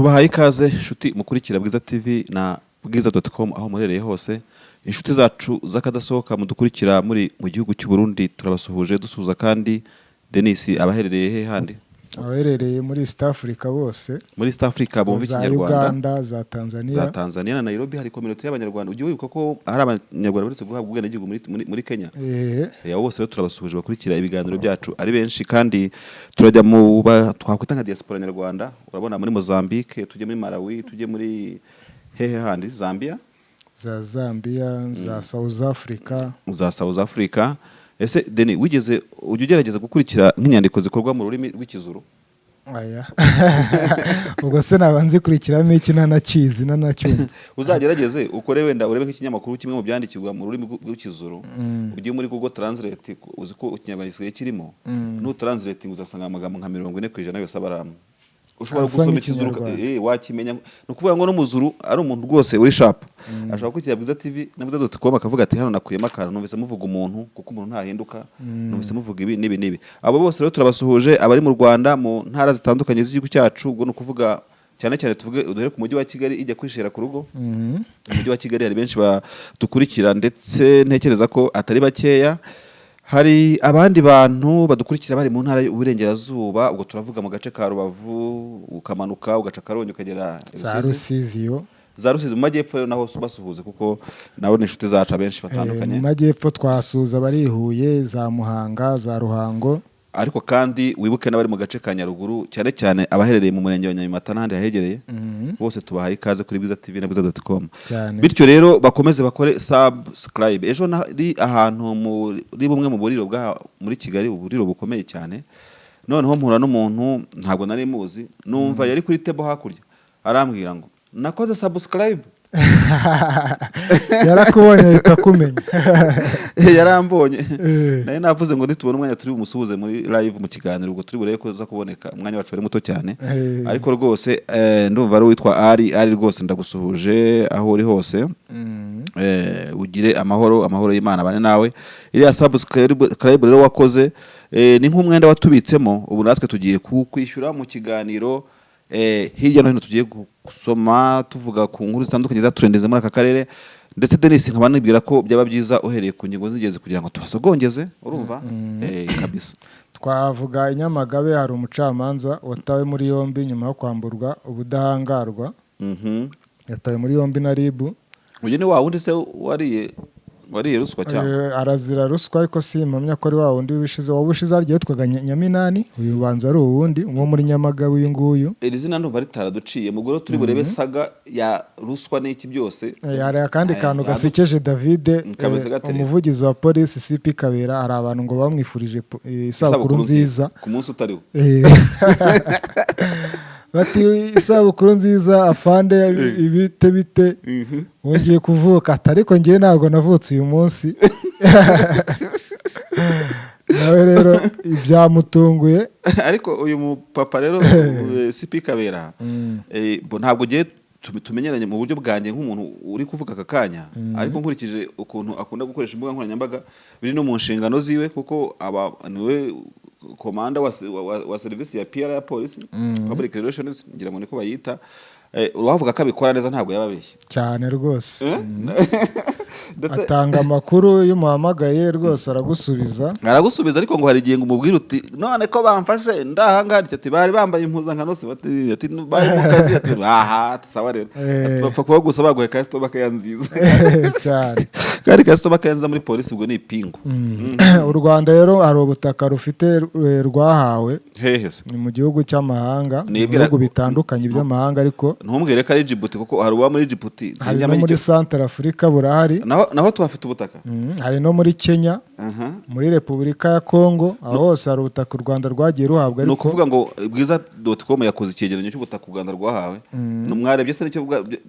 Tubahaye ikaze, inshuti mukurikira Bwiza TV na bwiza.com aho muherereye hose. Inshuti zacu z'akadasohoka mudukurikira muri mu gihugu cy'u Burundi, turabasuhuje. Dusuhuza kandi Denis abaherereye he handi? Abaherereye muri East Africa bose. Muri East Africa bumva za Ikinyarwanda. Uganda, za Tanzania. Za Tanzania na Nairobi hari communauté y'Abanyarwanda. Ujye wibuka ko hari Abanyarwanda baretse guhabwa ubwenegihugu muri Kenya. Abo bose rero turabasuhuje, bakurikira ibiganiro byacu ari benshi. Kandi turajya mu twakwita nka diaspora nyarwanda. Urabona muri Mozambique, tujye muri Malawi, tujye muri hehe handi, Zambia. Za Zambia, za South Africa. Za South Africa. Ese Denis, wigeze ujya ugerageza gukurikira nk'inyandiko zikorwa mu rurimi rw'Ikizuru? Aya, ubwo se naba nzikurikiramo iki nanakizi nanacyumva? Uzagerageze ukore, wenda urebe nk'ikinyamakuru kimwe mu byandikirwa mu rurimi rw'Ikizuru, ujye muri Google Translate. Uzi ko Ikinyarwanda gisigaye kirimo? Nutranslating uzasanga amagambo nka 40% yose aba ari amwe. Ushobora Asa gusoma Ikizuru nk'Ikinyarwanda. Wakimenya. Ni ukuvuga ngo n'Umuzuru ari umuntu rwose uri sharp, ashobora gukurikira Bwiza TV na bwiza.com, akavuga ati: "Hano nakuyemo akantu, numvise muvuga umuntu, kuko umuntu ntahinduka, numvise muvuga ibi n'ibi n'ibi." Abo bose rero turabasuhuje, abari mu Rwanda mu ntara zitandukanye z'igihugu cyacu. Ubwo ni ukuvuga cyane cyane tuvuge uduhere ku mujyi wa Kigali, ijya kwishera ku rugo. Mu mujyi wa Kigali hari benshi badukurikira, ndetse ntekereza ko atari bakeya. Hari abandi bantu badukurikira bari mu ntara y'Uburengerazuba. Ubwo turavuga mu gace ka Rubavu, ukamanuka ugaca Karongi, ukagera i Za Rusizi. Rusizi yo. Za Rusizi mu majyepfo rero naho basuhuze, kuko nabo ni inshuti zacu abenshi batandukanye. Mu majyepfo twasuhuza abari i Huye, za Muhanga, za Ruhango. Ariko kandi wibuke n'abari mu gace ka Nyaruguru, cyane cyane abaherereye mu murenge wa Nyabimata n'ahandi hahegereye. Bose tubahaye ikaze kuri Bwiza TV na bwiza.com. Cyane. Bityo rero bakomeze bakore subscribe. Ejo nari ahantu muri bumwe mu buriro bwa muri Kigali, uburiro bukomeye cyane. Noneho mpura n'umuntu ntabwo nari muzi, numva yari kuri table hakurya, arambwira ngo: "Nakoze subscribe." Yarakubonye ahita akumenya. Yarambonye. Nari navuze ngo nitubona umwanya turi bumusuhuze muri live mu kiganiro. Ubwo turi burebe ko uza kuboneka, umwanya wacu wari muto cyane. Ariko rwose ndumva ari uwitwa Ari. Ari, rwose ndagusuhuje aho uri hose. Ugire amahoro, amahoro y'Imana bane nawe. Iriya subscribe rero wakoze ni nk'umwenda watubitsemo. Ubu natwe tugiye kwishyura mu kiganiro. Hirya no hino tugiye gusoma, tuvuga ku nkuru zitandukanye zaturendeze muri aka karere. Ndetse Denis, nkaba nibwira ko byaba byiza uhereye ku ngingo z'ingenzi kugira ngo tubasogongeze. Urumva kabisa. Twavuga i Nyamagabe hari umucamanza watawe muri yombi nyuma yo kwamburwa ubudahangarwa. Yatawe muri yombi na RIB. Uyu ni wa wundi se wariye ruswa cyangwa? Arazira ruswa, ariko si impamya ko ari wa wundi w'ubushize. Waba ushize harya witwaga Nyaminani, uyu ubanza ari uwundi wo muri Nyamagabe, uyu nguyu. Iri zina ndumva ritaraduciye. Mu rero turi burebe saga ya ruswa n'iki byose. Hari akandi kantu gasekeje, David. Kameze gate rero? Umuvugizi wa polisi, CP Kabera, hari abantu ngo bamwifurije isabukuru nziza ku munsi utariwo. Bati: "Isabukuru nziza afande, ibite bite, wongeye kuvuka?" Ati: "Ariko ngewe ntabwo navutse uyu munsi." Nawe rero ibyamutunguye. Ariko uyu mupapa rero, CP Kabera, ntabwo ugiye tumenyeranye mu buryo bwanjye nk'umuntu uri kuvuga aka kanya, ariko nkurikije ukuntu akunda gukoresha imbuga nkoranyambaga, biri no mu nshingano ziwe, kuko aba niwe komanda wa serivisi ya PR ya polisi, public relations ngira ngo niko bayita. Uwavuga ko abikora neza ntabwo yaba abeshye. Cyane rwose. Ndetse Atanga amakuru, iyo umuhamagaye rwose aragusubiza. Aragusubiza, ariko ngo hari igihe ngo umubwire uti: "None ko bamfashe ndahangaha?" Ati: "Bari bambaye impuzankano se?" Bati ati: "Bari mu kazi." Ati: "Aha." Ati: "Sawa rero." Ati: "Bapfa kuba gusa baguhe customer care nziza." Cyane. Kandi customer care nziza muri polisi ubwo ni ipingu. U Rwanda rero hari ubutaka rufite, rwahawe. Hehe se? Ni mu gihugu cy'amahanga, mu bihugu bitandukanye by'amahanga, ariko Ntumbwire ko ari Djibouti, kuko hari uba muri Djibouti. Hari no muri Central Africa burahari. Naho tuhafite ubutaka? Hari no muri Kenya, muri Repubulika ya Kongo, aho hose hari ubutaka u Rwanda rwagiye ruhabwa. Ni Ariko ukuvuga ngo bwiza.com yakoze icyegeranyo cy'ubutaka u Rwanda rwahawe. Mwarebye se nicyo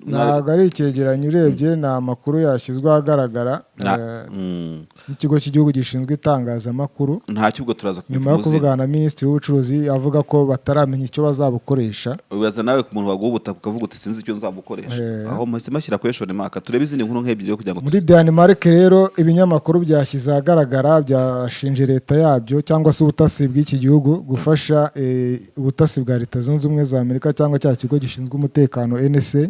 Ntabwo ari icyegeranyo, urebye ni amakuru yashyizwe ahagaragara n'ikigo cy'igihugu gishinzwe itangazamakuru Ntacyo, ubwo turaza nyuma yo kubivuga. kuvugana na minisitiri w'ubucuruzi, avuga ko bataramenya icyo bazabukoresha. Wibaza nawe ku muntu waguha ubutaka ukavuga uti: "Sinzi icyo nzabukoresha." Aho muhise mashyira question mark. Turebe izindi nkuru nk'ebyiri kugira ngo Muri Denmark rero, ibinyamakuru byashyize ahagaragara ahagaragara byashinje leta yabyo cyangwa se ubutasi bw'iki gihugu gufasha ubutasi bwa Leta Zunze Ubumwe za Amerika cyangwa cya kigo gishinzwe umutekano NSA,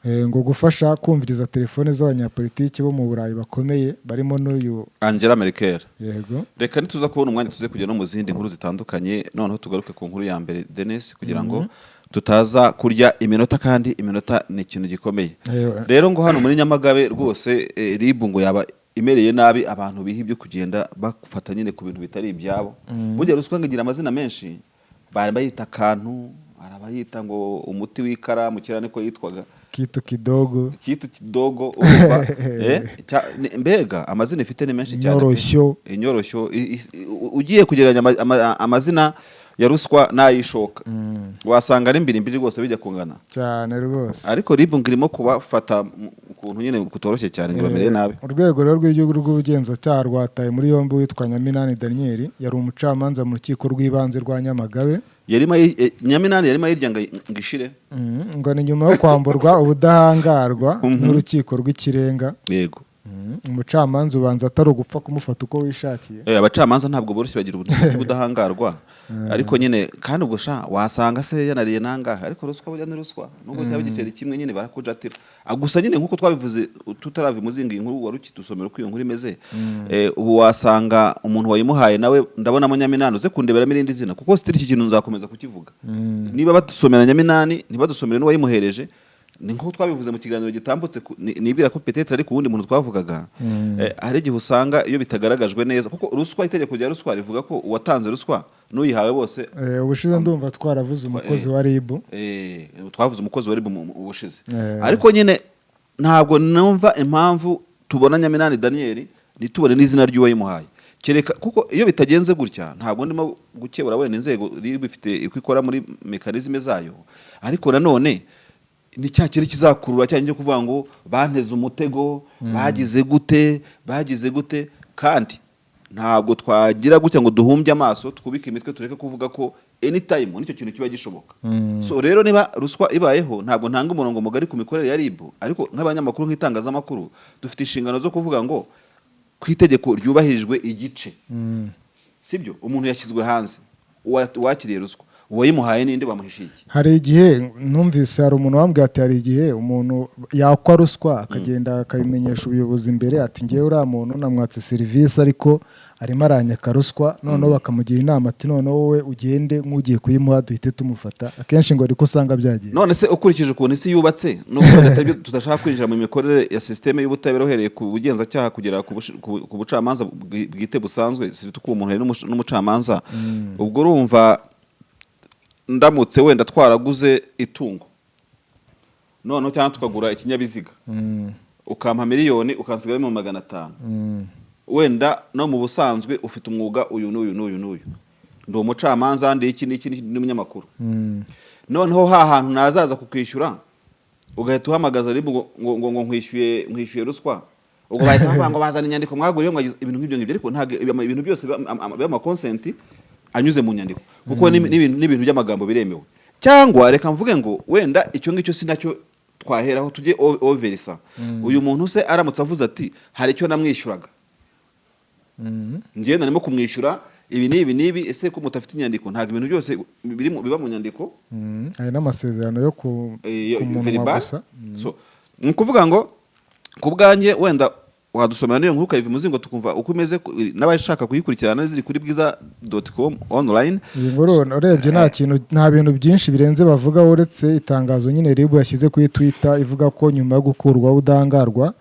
ngo gufasha kumviriza telefone z'abanyapolitiki bo mu Burayi bakomeye barimo n'uyu Angela Merkel. Yego. Reka nituza kubona umwanya tuze kujya no mu zindi nkuru zitandukanye. Noneho tugaruke ku nkuru ya mbere, Denis, kugira ngo tutaza kurya iminota, kandi iminota ni ikintu gikomeye. Rero ngo hano muri Nyamagabe rwose, RIB ngo yaba imereye nabi abantu biha ibyo kugenda bafata nyine ku bintu bitari ibyabo. Burya ruswa ngo igira amazina menshi. Bari bayita akantu, hari abayita ngo umuti w'ikaramu, kera niko yitwaga. Kitu kidogo. Kitu kidogo, urumva, mbega amazina ifite ni menshi cyane pe. Inyoroshyo. Inyoroshyo. Ugiye kugereranya amazina ya ruswa n'ay'ishoka, wasanga ari mbiri mbiri rwose, bijya kungana. Cyane rwose. Ariko RIB ngo irimo kubafata ukuntu nyine kutoroshye cyane, ngo bamereye nabi. Urwego rero rw'igihugu rw'ubugenzacyaha rwataye muri yombi uwitwa Nyaminani Daniel, yari umucamanza mu rukiko rw'ibanze rwa Nyamagabe. Nyaminani yarimo ayirya ngo ishire. Ngo ni nyuma yo kwamburwa ubudahangarwa n'urukiko rw'ikirenga. Umucamanza ubanza atari ugupfa kumufata uko wishakiye. Abacamanza ntabwo boroshye, bagira ubudahangarwa, ariko nyine kandi ubwo sha wasanga se yanariye nangahe. Ariko ruswa burya ni ruswa, nubwo cyaba igiceri kimwe nyine barakujatira. Gusa nyine nkuko twabivuze tutarava imuzinga, iyi nkuru wari ukidusomera uko iyo nkuru imeze. Ubu wasanga umuntu wayimuhaye nawe ndabonamo Nyaminani, uze kundeberamo irindi zina, kuko still iki kintu nzakomeza kukivuga. Niba badusomera Nyaminani, ntibadusomere n'uwayimuhereje. Ni nk'uko twabivuze mu kiganiro gitambutse, nibwira ko peut-être ariko uwundi muntu twavugaga. Hari igihe usanga iyo bitagaragajwe neza, kuko ruswa, itegeko rya ruswa rivuga ko uwatanze ruswa n'uyihawe bose. Ubushize ndumva twaravuze umukozi wa RIB. Twavuze umukozi wa RIB ubushize. Ariko nyine ntabwo numva impamvu tubona Nyaminani Daniel ntitubone n'izina ry'uwayimuhaye, kereka kuko iyo bitagenze gutya. Ntabwo ndimo gukebura wenda inzego, RIB ifite uko ikora muri mécanismes zayo, ariko nanone ni cya kintu kizakurura cya cyo kuvuga ngo banteze umutego, bagize gute, bagize gute. Kandi ntabwo twagira gutya ngo duhumbye amaso, twubike imitwe, tureke kuvuga ko anytime nicyo kintu kiba gishoboka. So rero niba ruswa ibayeho, ntabwo ntanga umurongo mugari ku mikorere ya RIB, ariko nk'abanyamakuru, nk'itangazamakuru, dufite inshingano zo kuvuga ngo ku itegeko ryubahirijwe igice. Sibyo? Umuntu yashyizwe hanze, uwakiriye ruswa, uwayimuhaye ninde? Bamuhishiye iki? Hari igihe numvise hari umuntu wambwiye ati hari igihe umuntu yakwa ruswa akagenda akabimenyesha ubuyobozi imbere, ati ngewe uriya muntu namwatse serivisi ariko arimo aranyaka ruswa. Noneho bakamugira inama ati noneho wowe ugende nk'ugiye kuyimuha, duhite tumufata. Akenshi ngo ariko usanga byagiye. None se ukurikije ukuntu isi yubatse, nubwo wenda atari byo, tudashaka kwinjira mu mikorere ya système y'ubutabera uhereye ku bugenzacyaha kugera ku bucamanza bwite busanzwe, surtout ko uwo muntu ari n'umucamanza. Ubwo urumva ndamutse wenda twaraguze itungo noneho cyangwa tukagura ikinyabiziga, ukampa miliyoni ukansigaramo 500, wenda no mu busanzwe ufite umwuga uyu n'uyu n'uyu n'uyu, ndi umucamanza, ndi iki n'iki n'iki, n'umunyamakuru, noneho ha hantu nazaza kukwishyura ugahita uhamagaza RIB ngo nkwishyuye ruswa, ubwo bahita bavuga ngo bazana inyandiko mwaguriye, ngo ibintu nk'ibyo ngibyo. Ariko ntabwo ibintu byose biba ama consent anyuze mu nyandiko, kuko n'ibintu by'amagambo biremewe. Cyangwa reka mvuge ngo wenda icyo ngicyo si nacyo twaheraho, tujye overisa. Uyu muntu se aramutse avuze ati hari icyo namwishyuraga, njyewe narimo kumwishyura ibi n'ibi n'ibi, ese ko mutafite inyandiko? Ntabwo ibintu byose biba mu nyandiko. Hari n'amasezerano yo ku munwa verbal. gusa. So ni ukuvuga ngo ku bwanjye wenda wadusomera n'iyo nkuru ukayiva imuzingo, tukumva uko imeze, n'abashaka kuyikurikirana ziri kuri bwiza.com online. Iyi nkuru urebye nta kintu, nta bintu byinshi birenze bavuga, uretse itangazo nyine RIB yashyize kuri Twitter ivuga ko nyuma yo gukurwaho ubudahangarwa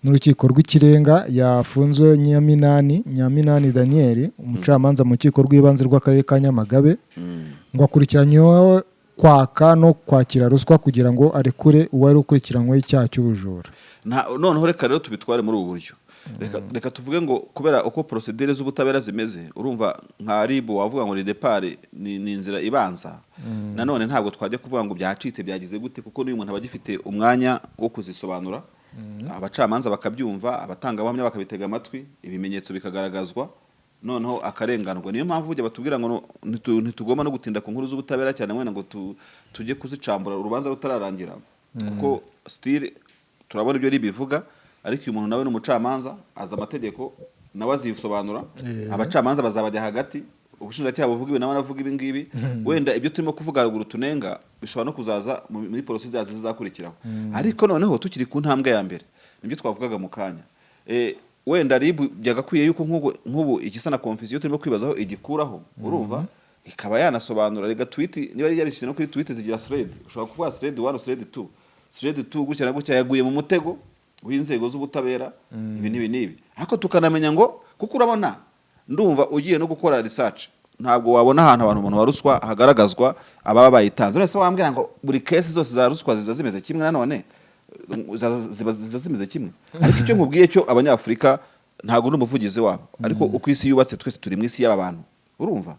n'urukiko rw'ikirenga yafunzwe Nyaminani Daniel, umucamanza mu rukiko rw'ibanze rw'akarere ka Nyamagabe, ngo akurikiranyweho kwaka no kwakira ruswa kugira ngo arekure uwari ukurikiranyweho icyaha cy'ubujura. Noneho reka rero tubitware muri ubu buryo. Reka tuvuge ngo kubera uko procédures z'ubutabera zimeze, urumva nka RIB wavuga ngo ni départ, ni inzira ibanza. Nanone ntabwo twajya kuvuga ngo byacitse, byagize gute, kuko n'uyu muntu aba agifite umwanya wo kuzisobanura, abacamanza bakabyumva, abatangabuhamya bakabitega amatwi, ibimenyetso bikagaragazwa, noneho akarenganurwa. Niyo mpamvu burya batubwira ngo ntitugomba no gutinda ku nkuru z'ubutabera cyane, wenda ngo tujye kuzicambura urubanza rutararangira, kuko still turabona ibyo ribivuga. Ariko uyu muntu nawe ni umucamanza, azi amategeko. Nawe azisobanura, abacamanza bazabajya hagati, ubushinjacyaha buvuga ibi, nawe aravuga ibi ngibi. Wenda ibyo turimo kuvuga haruguru tunenga bishobora no kuzaza muri procédure zizakurikiraho. Ariko noneho tukiri ku ntambwe ya mbere, nibyo twavugaga mu kanya. Wenda RIB byagakwiye yuko nk'ubu igisa na confusion turimo kwibazaho igikuraho, urumva, ikaba yanasobanura. Rega tweet, niba yari yabishyize no kuri tweet, zigira thread. Ushobora kuvuga thread 1, thread 2, thread 2 gutya na gutya, yaguye mu mutego w'inzego z'ubutabera, ibi n'ibi n'ibi. Ariko tukanamenya ngo, kuko urabona, ndumva ugiye no gukora research, ntabwo wabona ahantu abantu, umuntu wa ruswa hagaragazwa ababa bayitanze. None se wambwira ngo buri case zose za ruswa ziza zimeze kimwe? Nanone ziba zimeze kimwe? Ariko icyo nkubwiye cyo, Abanyafurika, ntabwo ndi umuvugizi wabo, ariko uko isi yubatse, twese turi mu isi y'aba bantu. Urumva,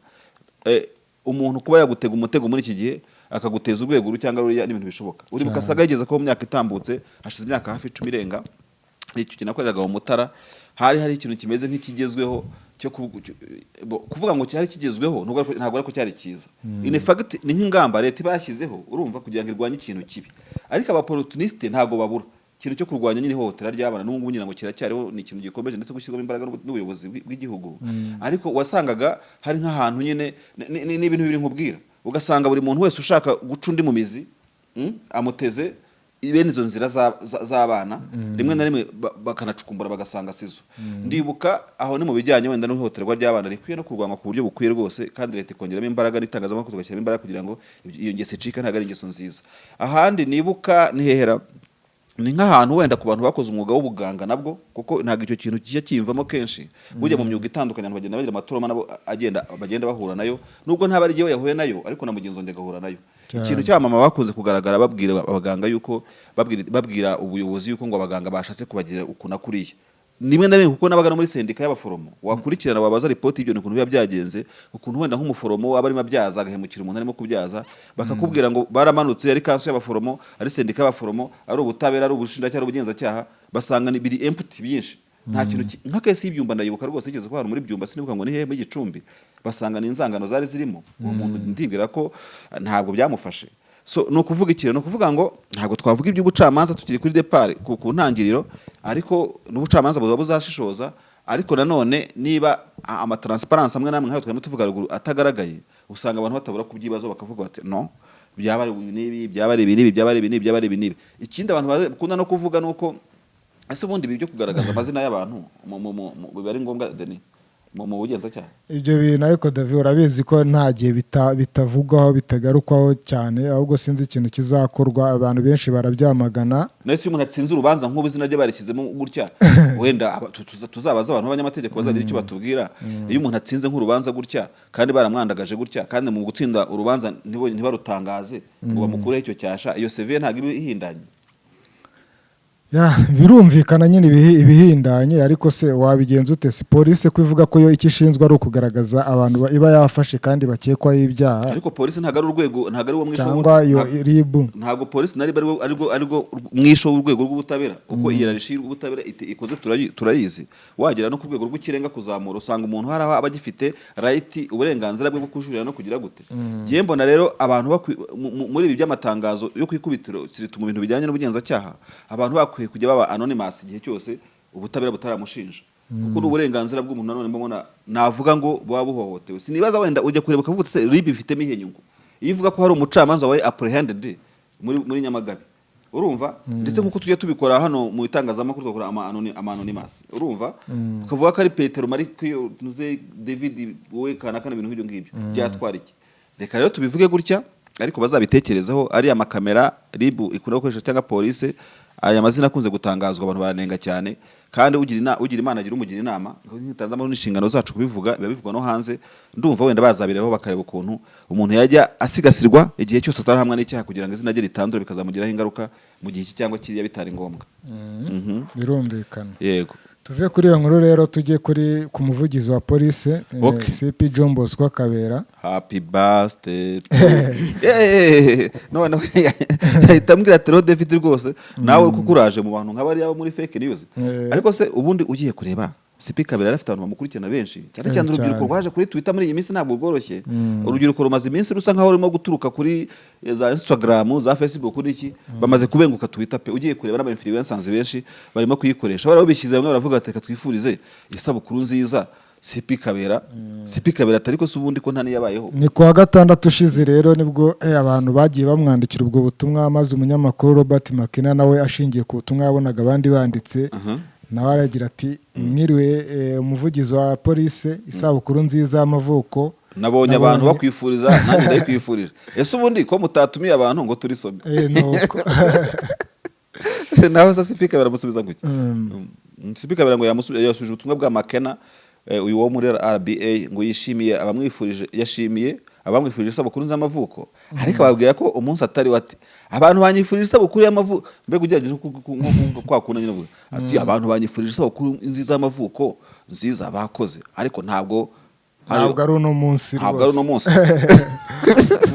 umuntu kuba yagutega umutego muri iki gihe, akaguteza urwego uru cyangwa ruriya, ni ibintu bishoboka. Uribuka saga yigeze ko mu myaka itambutse, hashize imyaka hafi 10 irenga, icyo kintu nakoreraga mu Mutara, hari ikintu kimeze nk'ikigezweho cyo kuvuga ngo cyari kigezweho, ntabwo ariko cyari cyiza. In fact, ni nk'ingamba leta iba yashyizeho, urumva, kugira ngo irwanye ikintu kibi. Ariko aba opportuniste ntabwo babura. Ikintu cyo kurwanya nyine ihohotera ry'abana, n'ubu ngubu ngira ngo kiracyariho, ni ikintu gikomeje ndetse gushyirwamo imbaraga n'ubuyobozi bw'igihugu. Ariko wasangaga hari nk'ahantu nyine ni ibintu bibiri nkubwira, ugasanga buri muntu wese ushaka guca undi mu mizi, amuteze bene izo nzira z'abana, rimwe na rimwe bakanacukumbura bagasanga sizo. Ndibuka aho ni mu bijyanye wenda n'ihohoterwa ry'abana rikwiye no kurwanywa ku buryo bukwiye rwose, kandi leta ikongeramo imbaraga n'itangazamakuru tugashyiramo imbaraga kugira ngo iyo ngeso icike. Ntabwo ari ingeso nziza. Ahandi nibuka ni hehera, ni nk'ahantu wenda ku bantu bakoze umwuga w'ubuganga nabwo, kuko ntabwo icyo kintu kijya kiyumvamo kenshi. Burya mu myuga itandukanye abantu bagenda bagira ama trauma nabo agenda bagenda bahura nayo, nubwo ntaba ari jyewe yahuye nayo, ariko na mugenzi wanjye agahura nayo. Ikintu cy'abamama bakunze kugaragara babwira abaganga yuko babwira ubuyobozi yuko ngo abaganga bashatse kubagira uku na kuriya rimwe na rimwe, kuko nabaga no muri sendika y'abaforomo. Wakurikirana, wabaza ripoti y'ibyo ukuntu biba byagenze, ukuntu wenda nk'umuforomo aba arimo abyaza agahemukira umuntu arimo kubyaza, bakakubwira ngo baramanutse, ari council y'abaforomo, ari sendika y'abaforomo, ari ubutabera, ari ubushinjacyaha, ari ubugenzacyaha, basanga ni biri empty byinshi, nta kintu nka case y'i Byumba ndayibuka rwose, igeze ko hari muri Byumba, sinibuka ngo ni hehe, muri Gicumbi, basanga ni inzangano zari zirimo. Uwo muntu ndibwira ko ntabwo byamufashe. So ni ukuvuga ikintu, ni ukuvuga ngo ntabwo twavuga iby'ubucamanza tukiri kuri départ, ku ntangiriro, ariko n'ubucamanza buba buzashishoza. Ariko nanone niba ama transparence amwe n'amwe nk'ayo twarimo tuvuga ruguru atagaragaye, usanga abantu batabura kubyibazo, bakavuga bati: "No byaba ari ibi n'ibi, byaba ari ibi n'ibi, byaba ari ibi n'ibi, byaba ari ibi n'ibi." Ikindi abantu bakunda no kuvuga ni uko ese ubundi ibi byo kugaragaza amazina y'abantu biba ari ngombwa, Denis, mu bugenzacyaha? Ibyo bintu ariko, David, urabizi ko nta gihe bitavugwaho, bitagarukwaho cyane. Ahubwo sinzi ikintu kizakorwa, abantu benshi barabyamagana. Nese iyo umuntu atsinze urubanza, nk'ubu izina rye barishyizemo gutya, wenda tuzabaza abantu b'abanyamategeko bazagira icyo batubwira. Iyo umuntu atsinze nk'urubanza gutya, kandi baramwandagaje gutya, kandi mu gutsinda urubanza ntibarutangaze ngo bamukureho icyo cyasha, iyo CV ntabwo iba ihindanye? Ya, birumvikana nyine ibihindanye, ariko se wabigenza ute? Si polisi ko ivuga ko yo icyo ishinzwe ari ukugaragaza abantu iba yafashe kandi bakekwaho ibyaha? Ariko polisi ntabwo ari urwego, ntabwo ari wo mwisho Cyangwa iyo RIB. Ntabwo polisi nari arirwo mwisho w'urwego rw'ubutabera, uko hiérarchie y'ubutabera ikoze turayizi. Wagera no ku rwego rw'ikirenga kuzamura, usanga umuntu hari aho aba agifite right, uburenganzira bwe bwo kujurira no kugira gute. Ngiye mbona rero abantu muri ibi by'amatangazo yo ku ikubitiro, surtout mu bintu bijyanye n'ubugenzacyaha, abantu bakwiye kujya baba anonymous igihe cyose ubutabera butaramushinja, kuko ni uburenganzira bw'umuntu. Nanone mbona navuga ngo buba buhohotewe. Sinibaza, wenda ujya kureba ukavuga uti: "Se RIB ifitemo iyihe nyungu iyo ivuga ko hari umucamanza wabaye apprehended muri Nyamagabe?" Urumva, ndetse nk'uko tujya tubikora hano mu itangazamakuru, tugakora ama anonymous, urumva, ukavuga ko ari Petero, Mariko, tuze David, wowe kanaka, ibintu nk'ibyo ngibyo byatwara iki? Reka rero tubivuge gutya, ariko bazabitekerezeho. Ari amakamera RIB ikunda gukoresha cyangwa polisi, aya mazina akunze gutangazwa abantu baranenga cyane. Kandi ugira imana agira umugira inama. Nk'itangazamakuru n'inshingano zacu kubivuga, biba bivugwa no hanze. Ndumva wenda bazabireho bakareba ukuntu umuntu yajya asigasirwa igihe cyose atarahamwa n'icyaha, kugira ngo izina rye ritandure bikazamugiraho ingaruka mu gihe iki cyangwa kiriya bitari ngombwa. Birumvikana. Yego. Tuve kuri iyo nkuru rero, tujye ku muvugizi wa polisi, CP John Bosco Kabera. Happy birthday to yeah! None yahita ambwira ati: "Rero David, rwose nawe kuko uraje mu bantu nka bariya bo muri fake news." Ariko se ubundi ugiye kureba CP Kabera yari afite abantu bamukurikirana benshi cyane cyane urubyiruko rwaje kuri Twitter muri iyi minsi. Ntabwo rworoshye, urubyiruko rumaze iminsi rusa nkaho rurimo guturuka kuri za Instagram, za Facebook n'iki, bamaze kubenguka Twitter pe. Ugiye kureba n'aba influencers benshi barimo kuyikoresha, barabishyize bamwe baravuga bati: "Reka twifurize isabukuru nziza CP Kabera." CP Kabera atari ko se ubundi ko nta niyabayeho? Ni kuwa gatandatu ushize rero nibwo abantu bagiye bamwandikira ubwo butumwa, maze umunyamakuru Robert Makena nawe ashingiye ku butumwa yabonaga abandi banditse, nawe aragira ati: "Mwiriwe umuvugizi wa polisi, isabukuru nziza y'amavuko." Nabonye abantu bakwifuriza, nanjye ndayikwifurije. Ese ubundi ko mutatumiye abantu ngo turisome? Nuko. Naho se CP Kabera amusubiza gutya. CP Kabera ngo yasubije ubutumwa bwa Makena, uyu wo muri RBA, ngo yishimiye abamwifurije, yashimiye abamwifurije isabukuru z'amavuko, ariko ababwira ko umunsi atari we. Ati: "Abantu banyifurije isabukuru y'amavuko." Mbega ugerageje nko kwa kundi nyine uvuga ati: "Abantu banyifurije isabukuru nziza y'amavuko nziza, bakoze, ariko ntabwo Ntabwo ari uno munsi. Ntabwo ari uno munsi.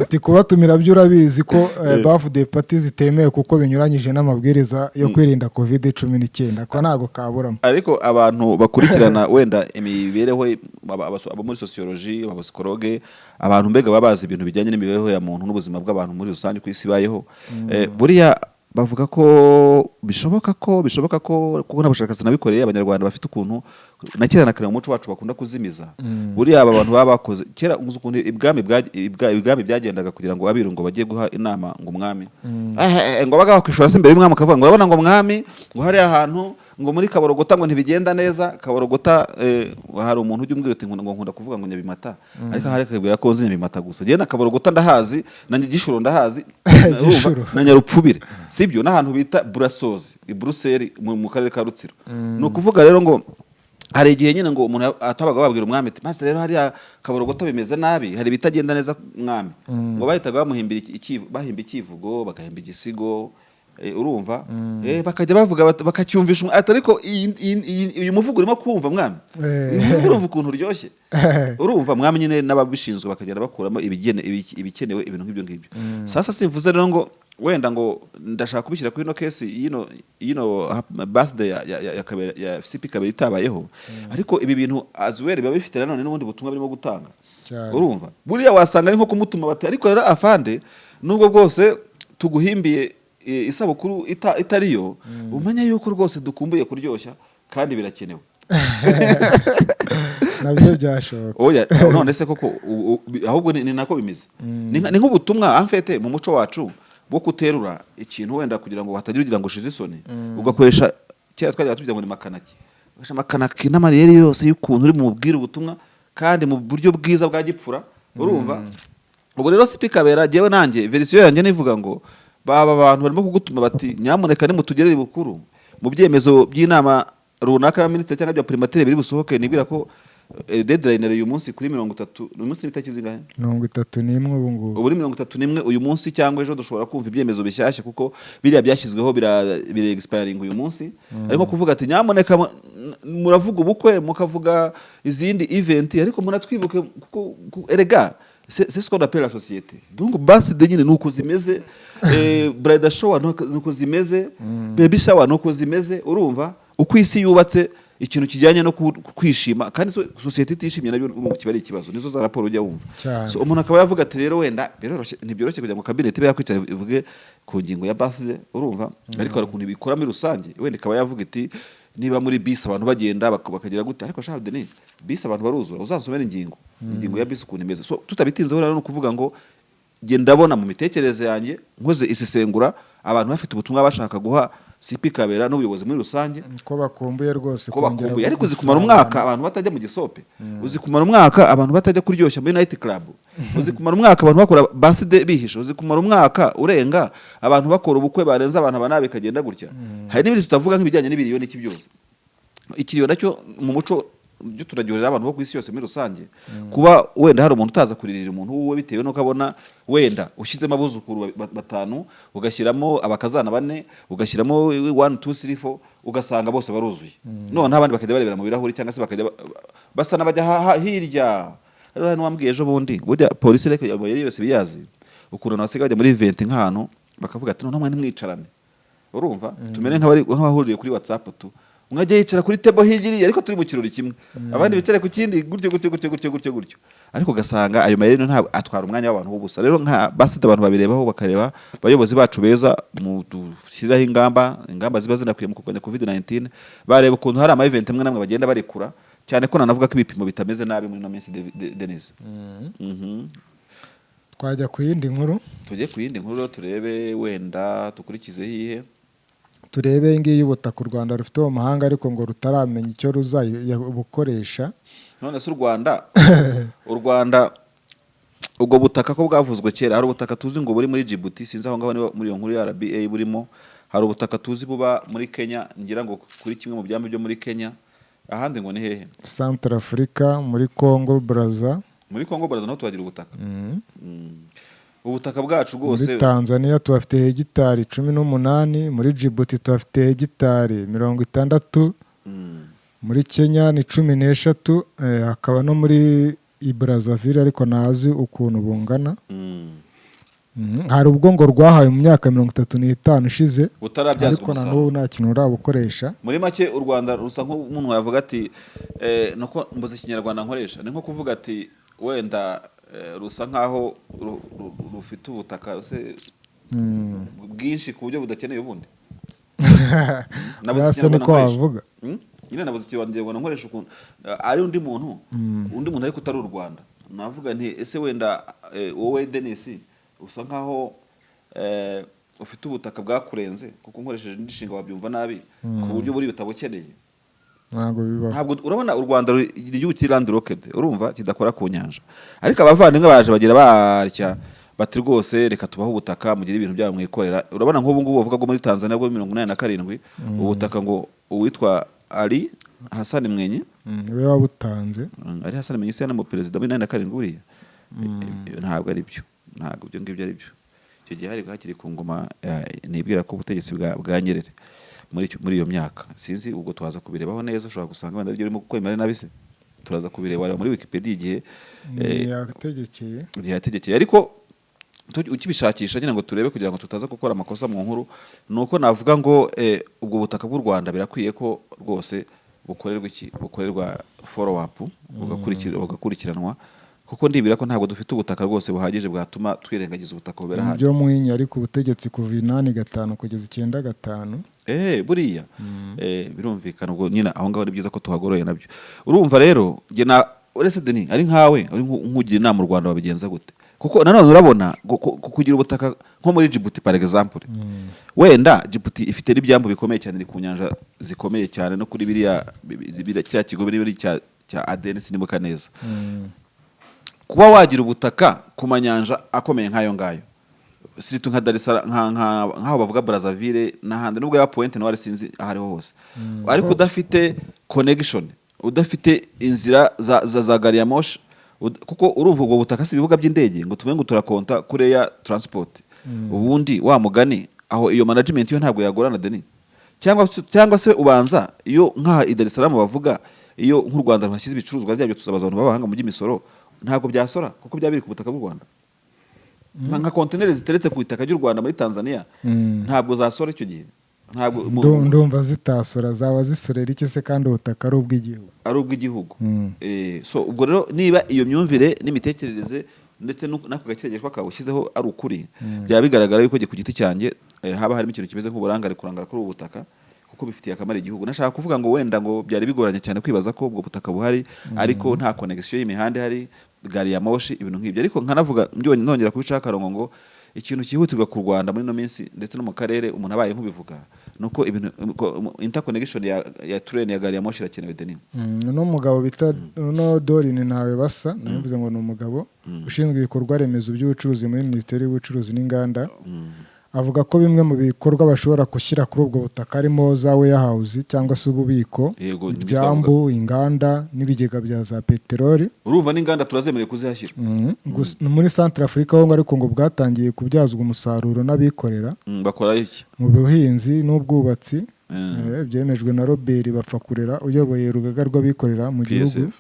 Ati: "Kubatumira byo urabizi ko birthday party zitemewe kuko binyuranyije n'amabwiriza yo kwirinda COVID-19." Ko ntabwo kaburamo. Ariko abantu bakurikirana wenda imibereho, abo muri sociologie, abapsychologue, abantu mbega baba bazi ibintu bijyanye n'imibereho ya muntu n'ubuzima bw'abantu muri rusange uko isi ibayeho, buriya bavuga ko bishoboka ko, kuko n'abashakashatsi nabikoreye, Abanyarwanda bafite ukuntu na kera na kare mu muco wacu bakunda kuzimiza. Buriya aba bantu baba bakoze kera, uzi ukuntu ibwami byagendaga kugira ngo abiru ngo bajye guha inama ngo umwami, ngo baga bakwishora se imbere y'umwami, ukavuga ngo: "Urabona," ngo, "mwami," ngo, "hariya hantu," ngo, "muri Kaborogota," ngo, "ntibigenda neza." Kaborogota, hari umuntu ujya umbwira uti ngo nkunda kuvuga ngo Nyabimata, ariko ahari akabwira ko nzi Nyabimata gusa. Njyewe na Kaborogota ndahazi, na Gishuro ndahazi. Gishuro. Na Nyarupfubire, sibyo, n'ahantu bita Burasozi i Buruseli mu karere ka Rutsiro. Ni ukuvuga rero ngo hari igihe nyine ngo umuntu atabaga babwira umwami ati: "Maze rero hariya Kaborogota bimeze nabi, hari ibitagenda neza mwami." Ngo bahitaga bamuhimbira bahimba icyivugo, bagahimba igisigo, urumva, bakajya bavuga bakacyumvisha ati: "Ariko uyu muvugo urimo kumva mwami, uyu muvugo urumva ukuntu uryoshye, urumva mwami?" Nyine n'ababishinzwe bakagenda bakuramo ibikenewe, ibintu nk'ibyo ngibyo. Sasa simvuze rero ngo wenda ngo ndashaka kubishyira kuri ino case y'ino birthday ya Kabera, ya CP Kabera itabayeho, ariko ibi bintu as well biba bifite nanone n'ubundi butumwa birimo gutanga. Urumva, buriya wasanga ari nko kumutuma bati: "Ariko rero afande, nubwo bwose tuguhimbiye isabukuru itariyo, umenye yuko rwose dukumbuye kuryoshya kandi birakenewe." Nabyo byashoboka. Oya, none se koko ahubwo ni nako bimeze. Ni nk'ubutumwa en fait mu muco wacu bwo kuterura ikintu wenda kugira ngo hatagira ugira ngo ushize isoni, ugakoresha, kera twajyaga tugira ngo ni makanaki, ugakoresha amakanaki n'amayeri yose y'ukuntu uri mubwire ubutumwa kandi mu buryo bwiza bwa gipfura. Urumva, ubwo rero CP Kabera, jyewe nanjye version yanjye nivuga ngo baba abantu barimo kugutuma bati: "Nyamuneka nimutugerere ibukuru mu byemezo by'inama runaka ya minisitiri cyangwa bya primature biri busohoke." Nibwira ko deadline uyu munsi kuri 30, uyu munsi ni itariki zingahe? 31 ubu ngubu. Ubu ni 31. Uyu munsi cyangwa ejo dushobora kumva ibyemezo bishyashya, kuko biriya byashyizweho bira expiring uyu munsi. Ariko kuvuga ati: "Nyamuneka muravuga ubukwe, mukavuga izindi event, ariko munatwibuke," kuko erega c'est ce qu'on appelle la société. Donc birthday nyine nuko zimeze, bridal shower nuko zimeze, baby shower nuko zimeze. Urumva uko isi yubatse, ikintu kijyanye no kwishima, kandi sosiyete itishimye nabyo urumva kiba ari ikibazo. Nizo za raporo ujya wumva. So, umuntu akaba yavuga ati: "Rero wenda biroroshye, ntibyoroshye kugira ngo kabineti ibe yakwicara ivuge ku ngingo ya birthday," urumva, ariko hari ukuntu ibikora muri rusange, wenda ikaba yavuga iti niba muri bisi abantu bagenda bakagira gute. Ariko sha Denis, bisi abantu baruzura, uzansomere ingingo ya bisi ukuntu imeze. So tutabitinzeho rero, ni ukuvuga ngo njye ndabona mu mitekerereze yanjye nkoze isesengura, abantu bafite ubutumwa bashaka guha CP Kabera n'ubuyobozi muri rusange. Ko bakumbuye rwose ko kongera bakumbuye. Ariko uzi kumara gusabana. umwaka abantu batajya mu gisope, uzi kumara umwaka abantu batajya kuryoshya muri night club, uzi kumara umwaka abantu bakora birthday bihishe, uzi kumara umwaka urenga abantu bakora ubukwe barenze abantu aba bikagenda gutya. Hari n'ibindi tutavuga nk'ibijyanye n'ibiriyo n'iki byose. Ikiriyo nacyo mu muco byo turaryohera abantu bo ku isi yose muri rusange. Kuba wenda hari umuntu utaza kuririra umuntu wuwe bitewe n'uko abona wenda ushyizemo abuzukuru batanu, ugashyiramo abakazana bane, ugashyiramo one two three four, ugasanga bose baruzuye, noneho abandi bakajya barebera mu birahuri cyangwa se bakajya basa n'abajya hirya. Rero hari n'uwambwiye ejo bundi, burya polisi reka yari yose biyazi ukuntu basigaye bajya muri event nk'ahantu bakavuga ati: "Noneho mwe ntimwicarane," urumva, "tumere nk'abahuriye kuri WhatsApp tu." Umwe ajya yicara kuri table hirya, ariko turi mu kirori kimwe, abandi bicare ku kindi, gutyo gutyo gutyo gutyo gutyo gutyo. Ariko ugasanga ayo mayeri ntabwo atwara umwanya w'abantu w'ubusa. Rero nka basite, abantu babirebaho, bakareba abayobozi bacu beza mu dushyiraho ingamba ziba zinakwiye mu kurwanya COVID 19, bareba ukuntu hari ama event amwe n'amwe bagenda barekura, cyane ko nanavuga ko ibipimo bitameze nabi muri ino minsi, Denis. Twajya ku yindi nkuru. Tujye ku yindi nkuru rero, turebe wenda dukurikizeho iyihe? Turebe iyi ngiyi y'ubutaka u Rwanda rufite mu mahanga, ariko ngo rutaramenya icyo ruzabukoresha. None se u Rwanda ubwo butaka ko bwavuzwe kera? Hari ubutaka tuzi ngo buri muri Djibouti, sinzi aho ngaho niba muri iyo nkuru ya RBA burimo. Hari ubutaka tuzi buba muri Kenya, ngira ngo kuri kimwe mu byambu byo muri Kenya. Ahandi ngo ni hehe? Central Africa, muri Congo Brazza. Muri Congo Brazza naho tuhagira ubutaka. Ubutaka bwacu Muri rwose. Tanzania tuhafite hegitari 18, muri Djibouti tuhafite hegitari 60, muri Kenya ni 13, hakaba no muri Brazzaville, ariko ntazi ukuntu bungana. Hari ubwo ngo rwahawe mu myaka 35 ishize, Butarabyazwa ariko na umusaruro. n'ubu nta kintu rurabukoresha. Muri make, u Rwanda rusa nk'umuntu wavuga ati nuko mbuze ikinyarwanda nkoresha, ni nko kuvuga ati wenda rusa nkaho rufite ubutaka se bwinshi ku buryo budakeneye ubundi. Nabuze Uriya se ikinyarwanda niko nkoresha. wavuga. Nyine nabuze ikinyarwanda nkoresha ukuntu ari undi muntu ariko utari u Rwanda. Navuga nti ese wenda wowe Denis usa nkaho ufite ubutaka bwakurenze, kuko nkoresheje indi nshinga wabyumva nabi, ku buryo buri butabukeneye? Ntabwo bibaho. Ntabwo urabona u Rwanda igihugu kiri landlocked, urumva kidakora ku nyanja, ariko abavandimwe baje bagira batya bati: "Rwose reka tubahe ubutaka, mugire ibintu byabo mwikorera." Urabona nk'ubu ngubu bavuga ko muri Tanzania bwo 87 ubutaka ngo uwitwa Ali Hassan Mwenyi. Niwe wabutanze. Ali Hassan Mwenyi se mu perezida muri 87 buriya? Ntabwo ari byo, ntabwo ibyo ngibyo ari byo. Icyo gihe hari hakiri ku ngoma, nibwira ko ubutegetsi bwa Nyerere muri iyo myaka. Sinzi, ubwo twaza kubirebaho neza. Ushobora gusanga wenda aribyo urimo gukora imibare nabi se, turaza kubireba. Wareba muri Wikipedia igihe Yategekeye. igihe yategekeye. Ariko ukibishakisha nyine ngo turebe kugira ngo tutaza gukora amakosa mu nkuru, ni uko navuga ngo ubwo butaka bw'u Rwanda birakwiye ko rwose bukorerwa iki, bukorerwa follow up, bugakurikiranwa, kuko ndibwira ko ntabwo dufite ubutaka rwose buhagije bwatuma twirengagiza ubutaka bubera hano. Byo Mwinyi ariko ubutegetsi kuva 85 kugeza 95. Buriya birumvikana. Ubwo nyine aho ngaho ni byiza ko tuhagoroye nabyo. Urumva rero njye na uretse Denis, ari nkawe uri nk'ugira inama u Rwanda, wabigenza gute? Kuko nanone urabona kugira ubutaka nko muri Djibouti, par exemple, wenda Djibouti ifite n'ibyambu bikomeye cyane, iri ku nyanja zikomeye cyane, no kuri biriya kiriya kigo biri cya Aden, sinibuka neza. Kuba wagira ubutaka ku manyanja akomeye nk'ayo ngayo, surtout nka Dar es Salaam, nk'aho bavuga Brazzaville n'ahandi, nubwo ya Pointe Noire sinzi aho ariho hose, ariko udafite connection, udafite inzira za gari ya moshi, kuko urumva ubwo butaka si ibibuga by'indege ngo tuvuge ngo turakonta kuri air transport. Ubundi wa mugani aho iyo management yo ntabwo yagorana, Denis? Cyangwa se ubanza iyo nk'aha i Dar es Salaam bavuga, iyo nk'u Rwanda ruhashyize ibicuruzwa byabyo, tuzabaza abantu b'abahanga mu by'imisoro, ntabwo byasora kuko byaba biri ku butaka bw'u Rwanda. Nka kontineri ziteretse ku itaka ry'u Rwanda muri Tanzania, ntabwo zasora icyo gihe, ntabwo Ndumva zitasora. Zaba zisorera iki se kandi ubutaka ari ubw'igihugu? Ari ubw'igihugu. So ubwo rero niba iyo myumvire n'imitekerereze ndetse n'ako gategeko kawushyizeho ari ukuri, byaba bigaragara yuko jye ku giti cyanjye haba harimo ikintu kimeze nk'uburangare, kurangara kuri ubu butaka, kuko bifitiye akamaro igihugu. Nashaka kuvuga ngo wenda ngo byari bigoranye cyane kwibaza ko ubwo butaka buhari, ariko nta connection y'imihanda ihari, gari ya moshi, ibintu nk'ibyo. Ariko nkanavuga nongera kubicaho akarongo ngo ikintu cyihutirwa ku Rwanda muri ino minsi ndetse no mu karere, umuntu abaye nk'ubivuga, ni uko ibintu interconnection ya train, ya gari ya moshi irakenewe, Denis. Uno mugabo bita uno Dorine ntawe basa, nabivuze ngo ni umugabo ushinzwe ibikorwa remezo by'ubucuruzi muri Minisiteri y'Ubucuruzi n'Inganda, avuga ko bimwe mu bikorwa bashobora gushyira kuri ubwo butaka harimo za warehouse cyangwa se ububiko, Yego, nibyo. ibyambu, inganda n'ibigega bya za peteroli. Urumva n'inganda turazemerewe kuzihashyira. Muri Centre Africa ho ngo ariko ngo bwatangiye kubyazwa umusaruro n'abikorera Bakora iki? mu buhinzi n'ubwubatsi. Byemejwe na Robert Bapfakurera uyoboye urugaga rw'abikorera mu gihugu. PSF.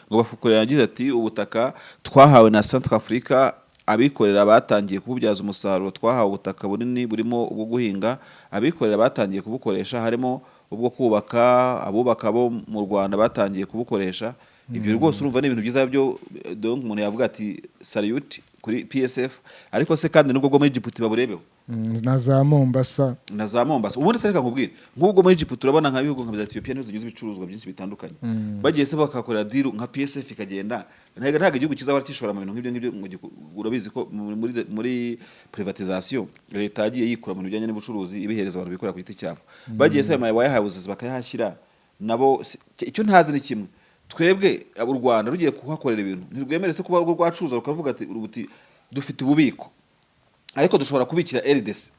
Ngo Bafukurera yagize ati: "Ubutaka twahawe na Centre Africa, abikorera batangiye kububyaza umusaruro. Twahawe ubutaka bunini burimo ubwo guhinga, abikorera batangiye kubukoresha harimo ubwo kubaka, abubaka bo mu Rwanda batangiye kubukoresha. Ibyo rwose urumva ni ibintu byiza byo, donc umuntu yavuga ati salute kuri PSF. Ariko se kandi nubwo bwo muri Djibouti baburebeho? Na za Mombasa. Na za Mombasa. Ubundi se reka nkubwire, nk'ubwo muri Djibouti urabona nka bihugu nka bya Ethiopia nizo zigize ibicuruzwa byinshi bitandukanye, bagiye se bakakorera deal nka PSF ikagenda, ntabwo igihugu kizahora gishora mu bintu nk'ibyo ngibyo ngo urabizi ko muri privatisation leta yagiye yikura mu bintu bijyanye n'ubucuruzi, ibihereza abantu bikorera ku giti cyabo. Bagiye se ayo warehouses bakayahashyira nabo icyo ntazi ni kimwe: twebwe u Rwanda rugiye kuhakorera ibintu, ntirwemere se kuba rwo rwacuruza rukavuga ati urubuti dufite ububiko, ariko dushobora kubikira RDC,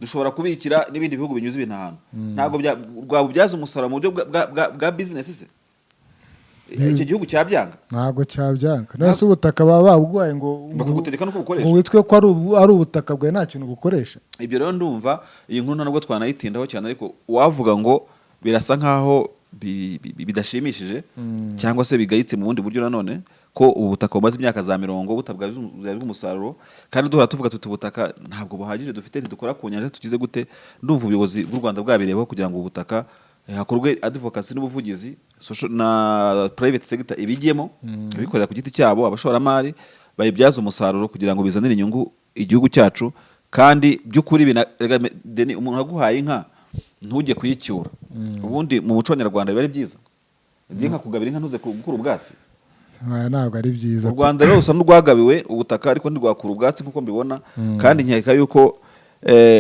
dushobora kubikira n'ibindi bihugu binyuze ibintu ahantu, ntabwo rwabubyaza umusaruro mu buryo bwa business se? Icyo gihugu cyabyanga? Ntabwo cyabyanga. None se ubutaka baba babuguhaye ngo Bakagutegeka no kubukoresha. ngo witwe ko ari ubutaka bwawe, nta kintu bukoresha? Ibyo rero ndumva iyi nkuru nta nubwo twanayitindaho cyane, ariko uwavuga ngo birasa nkaho bidashimishije cyangwa se bigayitse mu bundi buryo nanone, ko ubu butaka bumaze imyaka za mirongo butabwazwa umusaruro, kandi duhora tuvuga tuti ubutaka ntabwo buhagije dufite, ntidukora ku nyanja, tugize gute? Ndumva ubuyobozi bw'u Rwanda bwabirebaho kugira ngo ubu butaka hakorwe advocacy n'ubuvugizi, social na private sector ibijyemo, abikorera ku giti cyabo, abashoramari bayibyaze umusaruro kugira ngo bizanire inyungu igihugu cyacu. Kandi by'ukuri rega Deni, umuntu aguhaye inka ntujye kuyicyura, ubundi mu muco nyarwanda biba ari byiza inka kugabira inka ntuze gukura ubwatsi. Aya ntabwo ari byiza. U Rwanda rero rusa n'urwagabiwe ubutaka ariko ntirwakura ubwatsi nk'uko mbibona, kandi nkeka yuko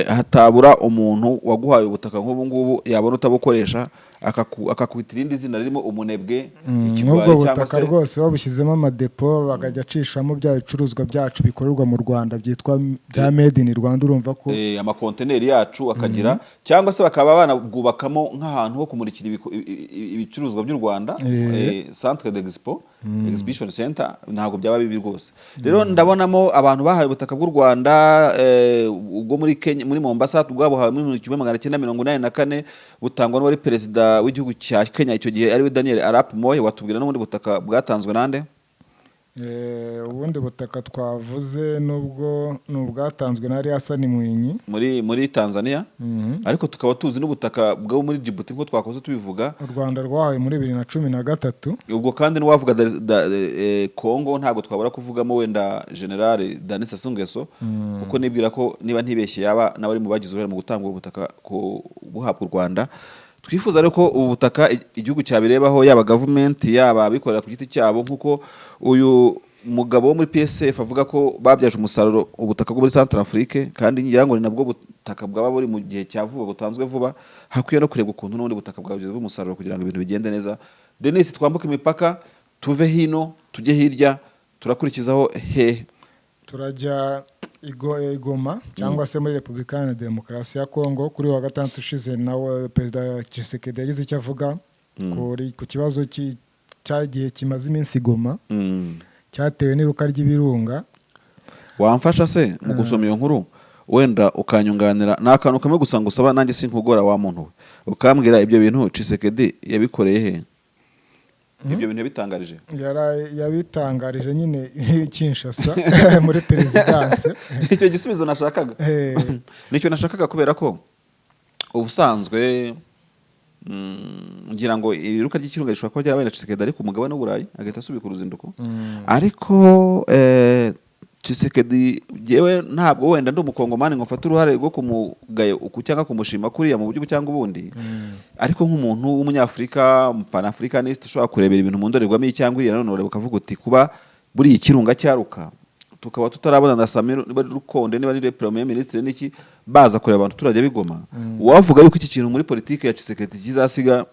hatabura umuntu waguhaye ubutaka nk'ubu ngubu yabona utabukoresha akakwita irindi zina ririmo umunebwe, ikigwari Nk'ubwo cyangwa butaka se rwose babushyizemo amadepo, bakajya acishamo bya bicuruzwa byacu bikorerwa mu Rwanda byitwa bya made in Rwanda, urumva ko amakonteneri yacu akagira, cyangwa se bakaba banabwubakamo nk'ahantu ho kumurikira ibicuruzwa by'u Rwanda, centre d'expo, exhibition center, ntabwo byaba bibi rwose. Rero ndabonamo abantu bahawe ubutaka bw'u Rwanda, ubwo muri Kenya muri Mombasa bwabuhawe muri 1984, butangwa n'uwari perezida w'igihugu cya Kenya icyo gihe, ariwe Daniel Arap Moi. Watubwira n'ubundi butaka bwatanzwe nande? Ubundi butaka twavuze nubwo ni ubwatanzwe na Hassan Mwinyi. Muri Tanzania. Ariko tukaba tuzi n'ubutaka bwo muri Djibouti nk'uko twakoze tubivuga. U Rwanda rwahawe muri 2013. Ubwo kandi n'uwavuga Congo ntabwo twabura kuvugamo wenda General Denis Sassou Nguesso, kuko nibwira ko niba ntibeshye yaba nawe ari mu bagize uruhare mu gutanga ubu butaka buhabwa u Rwanda. Twifuza rero ko ubu butaka igihugu cyabirebaho, yaba government, yaba abikorera ku giti cyabo, nk'uko uyu mugabo wo muri PSF avuga ko babyaje umusaruro ubutaka bwo muri Centrafrique, kandi ngira ngo ni nabwo butaka bwaba buri mu gihe cya vuba butanzwe vuba. Hakwiye no kureba ukuntu n'ubundi butaka bwabyazwa umusaruro kugira ngo ibintu bigende neza. Denis, twambuke imipaka, tuve hino tujye hirya, turakurikizaho hehe? Turajya i Goma cyangwa se muri Repubulika Iharanira Demokarasi ya Kongo. Kuri uyu wa gatandatu ushize nawe Perezida Tshisekedi yagize icyo avuga ku kibazo cyagiye kimaze iminsi i Goma, cyatewe n'iruka ry'ibirunga. Wamfasha se mu gusoma iyo nkuru, wenda ukanyunganira? Ni akantu kamwe gusa ngusaba, nanjye sinkugora wa muntu we, ukambwira ibyo bintu Tshisekedi yabikoreye he, ibyo bintu yabitangarije? Yabitangarije nyine i Kinshasa muri perezidanse. Icyo gisubizo nashakaga, nicyo nashakaga, kubera ko ubusanzwe ngira ngo iruka ry'ikirunga rishobora kuba ryarabaye na Tshisekedi ari ku mugabane w'Uburayi agahita asubika uruzinduko. Ariko Tshisekedi, jewe ntabwo wenda ndi umukongomani ngo mfate uruhare rwo kumugayo uku cyangwa kumushima kuriya mu buryo cyangwa ubundi, ariko nk'umuntu w'umunyafurika, umupanafricaniste, ushobora kurebera ibintu mu ndorerwamo iyi cyangwa iriya, none ureba ukavuga uti kuba buriya ikirunga cyaruka tukaba tutarabona na Samir niba ari Rukonde, niba ari premier ministre n'iki, baza kureba abantu turajya bigoma, uwavuga yuko iki kintu muri politiki ya Tshisekedi kizasiga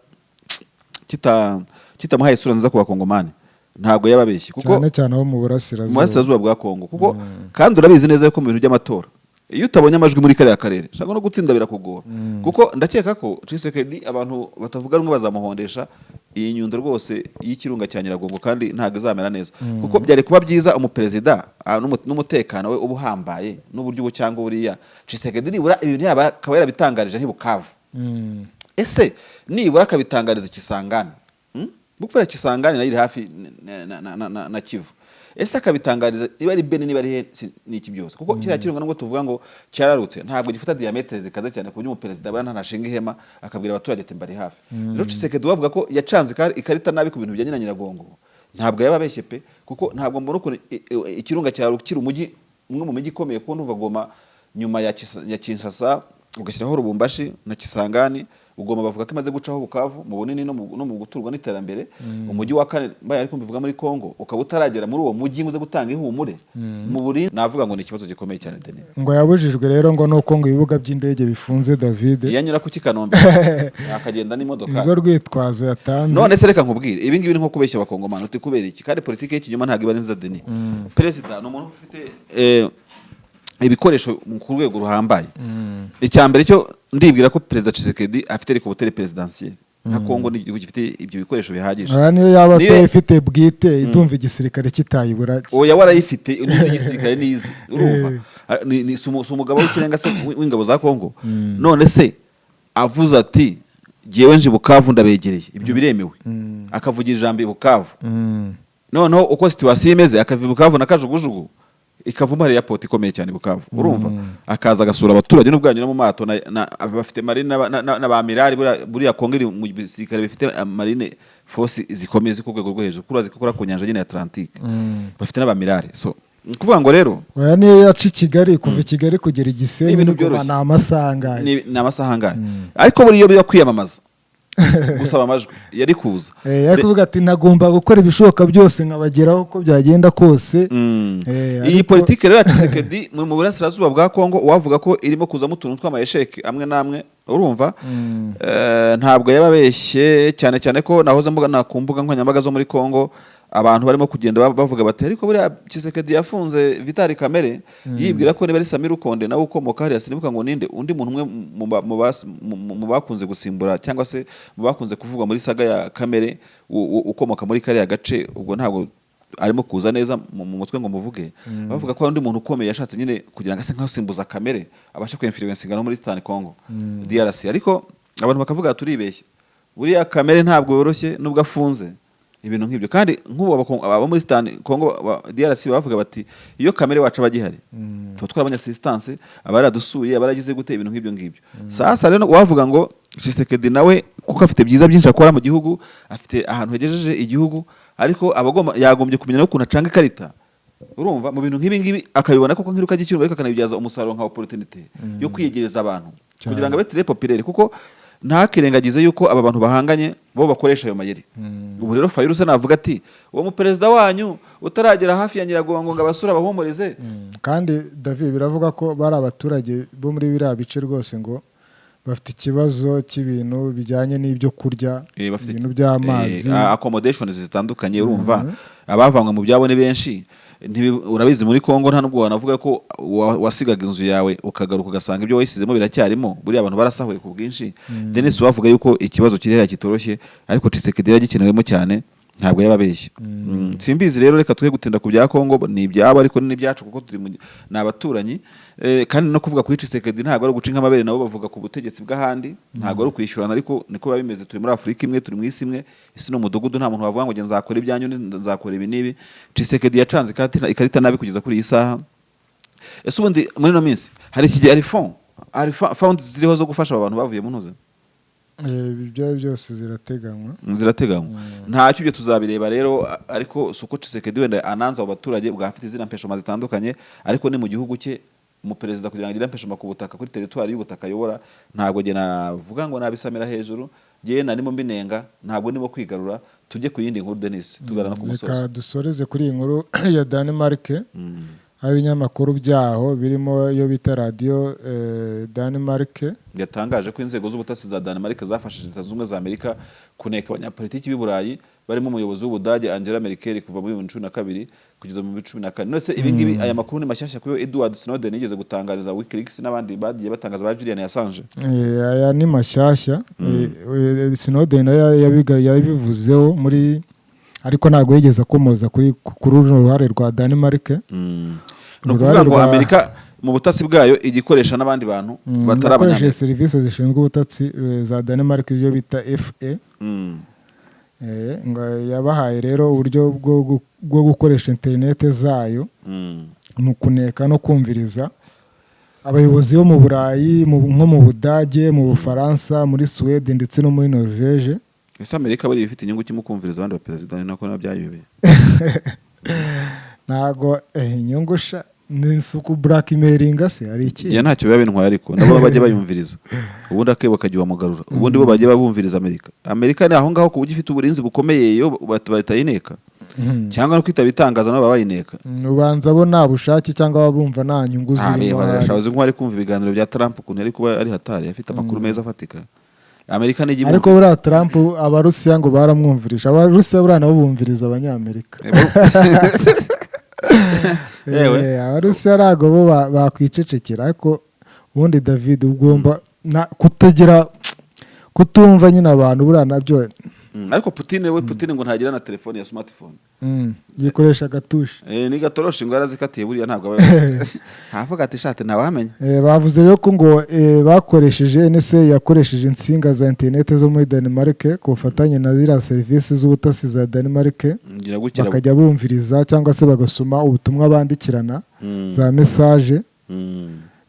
kitamuhaye isura nziza ku bakongomani ntabwo yababeshye, kuko cyane cyane abo mu burasirazuba. Mu burasirazuba bwa Kongo, kuko kandi urabizi neza ko mu bintu by'amatora iyo utabonye amajwi muri kariya karere ushobora no gutsinda birakugora, kuko ndakeka ko Tshisekedi abantu batavuga rumwe bazamuhondesha iyi nyundo rwose y'ikirunga cya Nyiragongo, kandi ntabwo izamera neza, kuko byari kuba byiza umuperezida n'umutekano we uba uhambaye n'uburyo ubu cyangwa buriya Tshisekedi nibura ibintu yaba akaba yarabitangarije nk'i Bukavu, ese nibura akabitangariza Kisangani, Kubera Kisangani nayo iri hafi na Kivu. Ese akabitangariza niba ari Beni, niba ari he, n'iki byose, kuko kiriya kirunga nubwo tuvuga ngo cyararutse, ntabwo gifata diamètre zikaze cyane ku buryo umuperezida buriya ntanashinga ihema akabwira abaturage ati: "Mbari hafi." Rero Tshisekedi bavuga ko yacanze ikarita nabi ku bintu bijyanye na Nyiragongo, ntabwo yaba abeshye pe, kuko ntabwo mbona ukuntu ikirunga cyarukira umujyi, umwe mu mijyi ikomeye, kuko ndumva Goma nyuma ya Kinshasa, ugashyiraho Lubumbashi na Kisangani, Goma bavuga ko imaze gucaho Bukavu mu bunini no mu guturwa n'iterambere, umujyi wa kane mbaye ariko mbivuga muri Congo, ukaba utaragera muri uwo mujyi ngo uze gutanga ihumure mu burinzi, navuga ngo ni ikibazo gikomeye cyane, Denis. Ngo yabujijwe rero ngo nuko ngo ibibuga by'indege bifunze, David. Iyo anyura ku Kanombe akagenda n'imodoka. Nirwo rwitwazo yatanze. None se reka nkubwire, ibi ngibi ni nko kubeshya Abakongomani. Uti kubera iki? Kandi politiki y'ikinyoma ntabwo iba ari nziza, Denis. Perezida ni umuntu ufite ibikoresho ku rwego ruhambaye. Icya mbere cyo, ndibwira ko Perezida Tshisekedi afite hélicoptère présidentielle. Nka Kongo ni igihugu gifite ibyo bikoresho bihagije. Aya niyo yaba atayifite bwite, idumva igisirikare kitayibura. Oya, warayifite n'izi gisirikare n'izi, urumva. Si umugabo w'ikirenga se w'ingabo za Kongo? None se avuze ati: "Jyewe nje i Bukavu, ndabegereye," ibyo biremewe, akavugira ijambo i Bukavu, noneho uko situation imeze, akava i Bukavu na kajugujugu ikavuma, hari airport ikomeye cyane i Bukavu, urumva, akaza agasura abaturage n'ubwo yanyura mu mato bafite marine n'abamirari. Buriya Kongo iri mu bisirikare bifite marine force zikomeye ziri ku rwego rwo hejuru, kuko zikora ku nyanja nyine ya Atlantique, bafite n'abamirari. So ni ukuvuga ngo rero Oya, niyo yaca i Kigali, kuva i Kigali kugera i Gisenyi Ni ibintu ni Goma, byoroshye. ni amasaha angahe? Ni amasaha angahe? Ariko buriya iyo biba kwiyamamaza, gusaba amajwi, yari kuza. Yari kuvuga ati: "Ntagomba gukora ibishoboka byose nkabageraho uko byagenda kose." Iyi politiki rero ya Tshisekedi mu burasirazuba bwa Kongo, uwavuga ko irimo kuzamo utuntu tw'amayesheke amwe n'amwe, urumva, ntabwo yababeshye cyane cyane ko nahoze mbona ku mbuga nkoranyambaga zo muri Kongo abantu barimo kugenda bavuga bati: "Ariko buriya Tshisekedi yafunze Vital Kamerhe yibwira ko niba ari Samir Konde nawe ukomoka hariya, sinibuka ngo ninde undi muntu umwe mu bakunze gusimbura cyangwa se mu bakunze kuvugwa muri saga ya Kamerhe ukomoka muri kariya gace." Ubwo ntabwo arimo kuza neza mu mutwe ngo muvuge. Bavuga ko hari undi muntu ukomeye yashatse nyine kugira ngo ase nk'asimbuza Kamerhe, abashe kwinfluencinga no muri Eastern Congo DRC, ariko abantu bakavuga: "Turibeshya, buriya Kamerhe ntabwo yoroshye nubwo afunze," ibintu nk'ibyo. Kandi nk'ubu abo muri Eastern Congo DRC bavuga bati: "Iyo Kamerhe wacu aba agihari, tuba twarabonye assistance, aba yaradusuye, aba yaragize gute," ibintu nk'ibyo ngibyo. Sasa rero wavuga ngo Tshisekedi nawe, kuko afite byiza byinshi akora mu gihugu, afite ahantu hegejeje igihugu, ariko abagomba yagombye kumenya n'ukuntu acanga ikarita, urumva, mu bintu nk'ibi ngibi, akabibona koko nk'iruka ry'ikirunga, ariko akanabibyaza umusaruro nka opportunité yo kwiyegereza abantu kugira ngo abe très populaire, kuko ntakirengagize yuko aba bantu bahanganye bo bakoresha ayo mayeri. Ubu rero Fayulu se navuga ati: "Uwo muperezida wanyu utaragera hafi ya Nyiragongo ngo abasure abahumurize." Kandi David, biravuga ko bari abaturage bo muri biriya bice rwose ngo bafite ikibazo cy'ibintu bijyanye n'ibyo kurya, bafite ibintu by'amazi. Accommodations zitandukanye, urumva, abavanywe mu byabo ni benshi. Urabizi muri Kongo nta nubwo wanavuga ko wasigaga inzu yawe ukagaruka ugasanga ibyo wayisizemo biracyarimo. Buriya abantu barasahuye ku bwinshi. Denis, wavuga yuko ikibazo kiri hariya kitoroshye, ariko Tshisekedi yaragikenewemo cyane, ntabwo yababeshye. Simbizi rero, reka twe gutinda ku bya Kongo, ni ibyabo ariko ni n'ibyacu kuko turi ni abaturanyi. Kandi no kuvuga kuri Tshisekedi ntabwo ari uguca inkamabere, nabo bavuga ku butegetsi bw'ahandi, ntabwo ari ukwishyurana, ariko niko biba bimeze. Turi muri Afurika imwe, turi mu isi imwe, isi ni umudugudu, nta muntu wavuga ngo njye nzakora ibyanyu, undi nzakora ibi n'ibi. Tshisekedi yacanze ikarita nabi kugeza kuri iyi saha. Ese ubundi muri ino minsi hari ikigega, hari fond, hari funds ziriho zo gufasha aba bantu bavuye mu ntuze? Ibyo byose zirateganywa. Zirateganywa, ntacyo, ibyo tuzabireba rero. Ariko si uko Tshisekedi wenda ananze abo baturage, bwa afite izina mpeshoma zitandukanye, ariko ni mu gihugu cye. Umuperezida kugira ngo agire empêchement ku butaka, kuri territoire y'ubutaka ayobora, ntabwo njye navuga ngo nabisamira hejuru. Njye narimo mbinenga, ntabwo ndimo kwigarura. Tujye ku yindi nkuru, Denis, tugana no ku musozo. Reka dusoreze kuri iyi nkuru ya Denmark, aho ibinyamakuru byaho birimo iyo bita radiyo Denmark yatangaje ko inzego z'ubutasi za Denmark zafashije Leta Zunze Ubumwe za Amerika kuneka abanyapolitiki b'i Burayi barimo umuyobozi w'Ubudage Angela Merkel kuva muri 2012 kugeza mu 2014. None se ibi ngibi, aya makuru ni mashyashya kuyo Edward Snowden yigeze gutangariza WikiLeaks n'abandi bagiye batangaza ba Julian Assange? Aya ni mashyashya. Snowden nayo yabivuzeho muri, ariko ntabwo yigeze akomoza kuri runo ruhare rwa Denmark. Ni ukuvuga ngo Amerika mu butasi bwayo igikoresha n'abandi bantu batari yakoresheje abanyamerika. Serivisi zishinzwe ubutasi za Denmark, ibyo bita FE. Ngo yabahaye rero uburyo bwo gukoresha interinete zayo mu kuneka no kumviriza abayobozi bo mu Burayi, nko mu Budage, mu Bufaransa, muri Suwede ndetse no muri Norvege. Ese Amerika buriya ifite inyungu ki mu kumviriza abandi baperezida? Ni nako nabyayobeye. Ntago inyungu sha, ni isuku blackmailing se hari iki? Njye ntacyo biba bintwaye, ariko nabo bajye bayumviriza, ubundi akebo kajya iwamugarura. Ubundi bo bajye babumviriza. Amerika ni aho ngaho ku buryo ifite uburinzi bukomeye, iyo batayineka cyangwa no kwitaba itangaza nabo baba bayineka. Ubanza bo nta bushake cyangwa baba bumva nta nyungu zirimo ahari. Uzi nko ari kumva ibiganiro bya Trump, ukuntu yari kuba ari hatari afite amakuru meza afatika. Amerika ni igihugu. Ariko buriya Trump, Abarusiya ngo baramwumvirije. Abarusiya buriya nabo bumviriza Abanyamerika. Yewe. Abarusiya ntabwo bo bakwicecekera. Ariko ubundi David, ugomba kutagira kutumva nyine abantu buriya nabyo. Ariko Putin we, Putin ngo ntagira na telefone ya smartphone. Yikoresha agatushe. Ni gatoroshi ngo yarazikatiye, buriya ntabwo aba ntavuga ati shate ntawamenya. Bavuze rero ko ngo bakoresheje, NSA yakoresheje insinga za interineti zo muri Denmark ku bufatanye na ziriya serivisi z'ubutasi za Denmark, ngira gukira, bakajya bumviriza cyangwa se bagasoma ubutumwa bandikirana, za message.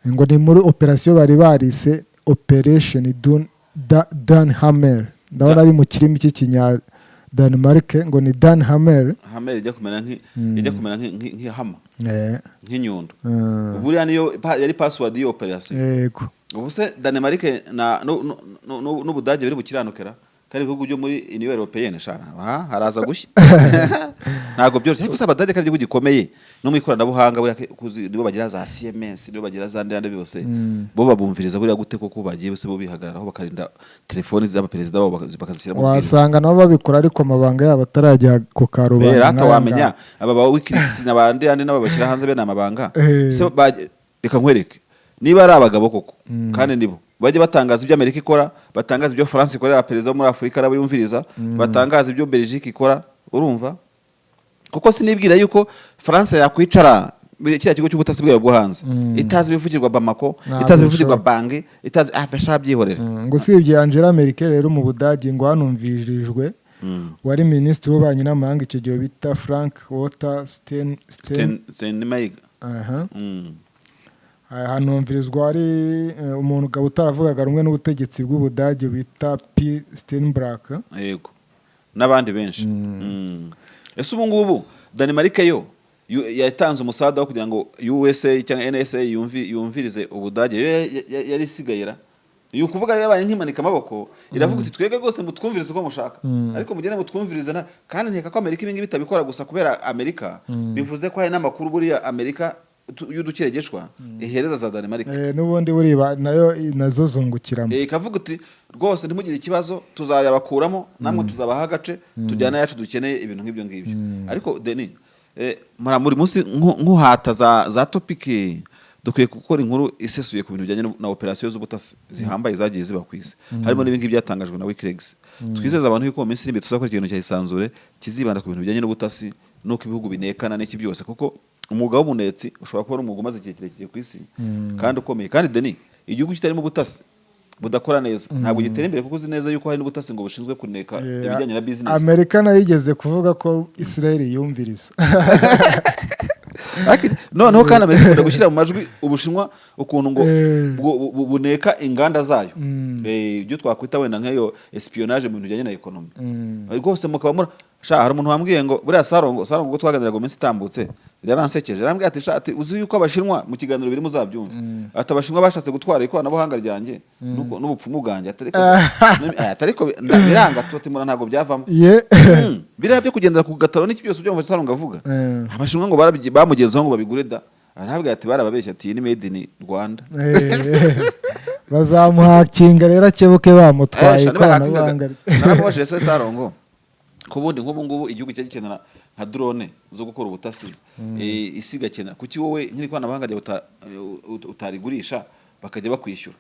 Ngo ni muri operasiyo bari barise Operation Danhammer. Ndabona ari mu kirimi cy'ikinya Denmark, ngo ni Danhammer. Hammer ijya kumera nk'ihama, nk'inyundo. Buriya niyo yari password y'iyo operation. Yego. Ubu se Danemark na n'Ubudage biri bukiranukira kandi ibihugu byo muri Union Européenne sha, aha haraza gushya, ntabwo byoroshye. Ariko se Abadage kandi igihugu gikomeye no mu ikoranabuhanga, buriya nibo bagira za Siemens, nibo bagira za ndende byose, bo babumviriza buriya gute koko? Bagiye bose bo bihagararaho bakarinda telefoni z'abaperezida babo, bakazishyira mu bwirinzi. Wasanga nabo babikora ariko amabanga yabo atarajya ku karubanda Rata nk'aya wamenya ngaya. Aba ba WikiLeaks n'abandi andi nabo bashyira hanze bene amabanga. Se reka nkwereke, niba ari abagabo koko kandi nibo bajye batangaza ibyo Amerika ikora, batangaza ibyo France ikorera perezida wo muri Afurika arabo yumviriza, batangaza ibyo Belgique ikora. Urumva, kuko sinibwira yuko France yakwicara muri kiriya kigo cy'ubutasi bwayo bwo hanze itazi ibivugirwa Bamako, Ntabwo itazi ibivugirwa bishoboka. Bangui, itazi besha byihorera. Ngo usibye Angela Merkel rero, mu Budage ngo hanumvirijwe wari minisitiri w'ububanyi n'amahanga icyo gihe bita Frank Walter Stein Steinmeier. Aha. Hanumvirizwa ari umuntu ugabo utaravugaga rumwe n'ubutegetsi bw'Ubudage bita P Steinbrück. Yego, n'abandi benshi. Ese ubu ngubu Danemark yo yatanze umusada wo kugira ngo USA cyangwa NSA yumvirize Ubudage, yo yari isigaye ra ni ukuvuga yabaye nk'imanika amaboko, iravuga iti twebwe rwose mutwumvirize uko mushaka, ariko mugende mutwumvirize kandi nkeka ko Amerika ibi ngibi itabikora gusa kubera Amerika, bivuze ko hari n'amakuru buriya Amerika y'udukeregeshwa ihereza za Danemark. N'ubundi buriya nayo nazo zungukiramo. Ikavuga uti rwose ntimugire ikibazo, tuzayabakuramo namwe tuzabaha agace tujyana yacu dukeneye, ibintu nk'ibyo ngibyo. Ariko Deni, buri munsi nkuhata za topic, dukwiye gukora inkuru isesuye ku bintu bijyanye na operasiyo z'ubutasi zihambaye zagiye ziba ku isi, harimo n'ibi ngibi byatangajwe na WikiLeaks. Twizeza abantu yuko mu minsi iri imbere tuzakora ikintu cya isanzure kizibanda ku bintu bijyanye n'ubutasi n'uko ibihugu binekana n'iki byose, kuko umwuga w'ubunetsi ushobora kuba ari umwuga umaze igihe kirekire ku isi kandi ukomeye. Kandi Deni, igihugu kitarimo ubutasi budakora neza ntabwo gitera imbere, kuko uzi neza yuko hari n'ubutasi ngo bushinzwe kuneka ibijyanye na business. Amerika nayo yigeze kuvuga ko Israel yumviriza. Ariko noneho kandi Amerika ikunda gushyira mu majwi Ubushinwa ukuntu ngo buneka inganda zayo. Ibyo twakwita wenda nk'iyo espionnage mu bintu bijyanye na economy rwose mukaba mura sha. Hari umuntu wambwiye ngo buriya Sarongo ubwo twaganiraga mu minsi itambutse yaransekeje, yarambwiye ati sha, ati uzi yuko Abashinwa, mu kiganiro biri muzabyumva, ati Abashinwa bashatse gutwara ikoranabuhanga ryanjye n'ubupfumu bwanjye, ati ariko ati ariko biranga, tutimura ntabwo byavamo. Ye. Biriya byo kugendera ku gataro n'iki byose byumva Sarongo avuga, Abashinwa ngo bamugezeho ngo babigure da, arabwira ati barababeshya, ati iyi ni made in Rwanda. Bazamuhakinga rero akebuke bamutwaye Sha, niba ikoranabuhanga rye. Naramubajije se Sarongo ko ubundi nk'ubu ngubu igihugu cyari gikenera nka drone zo gukora ubutasi, isi igakenera, kuki wowe nk'ikoranabuhanga ryawe utarigurisha bakajya bakwishyura?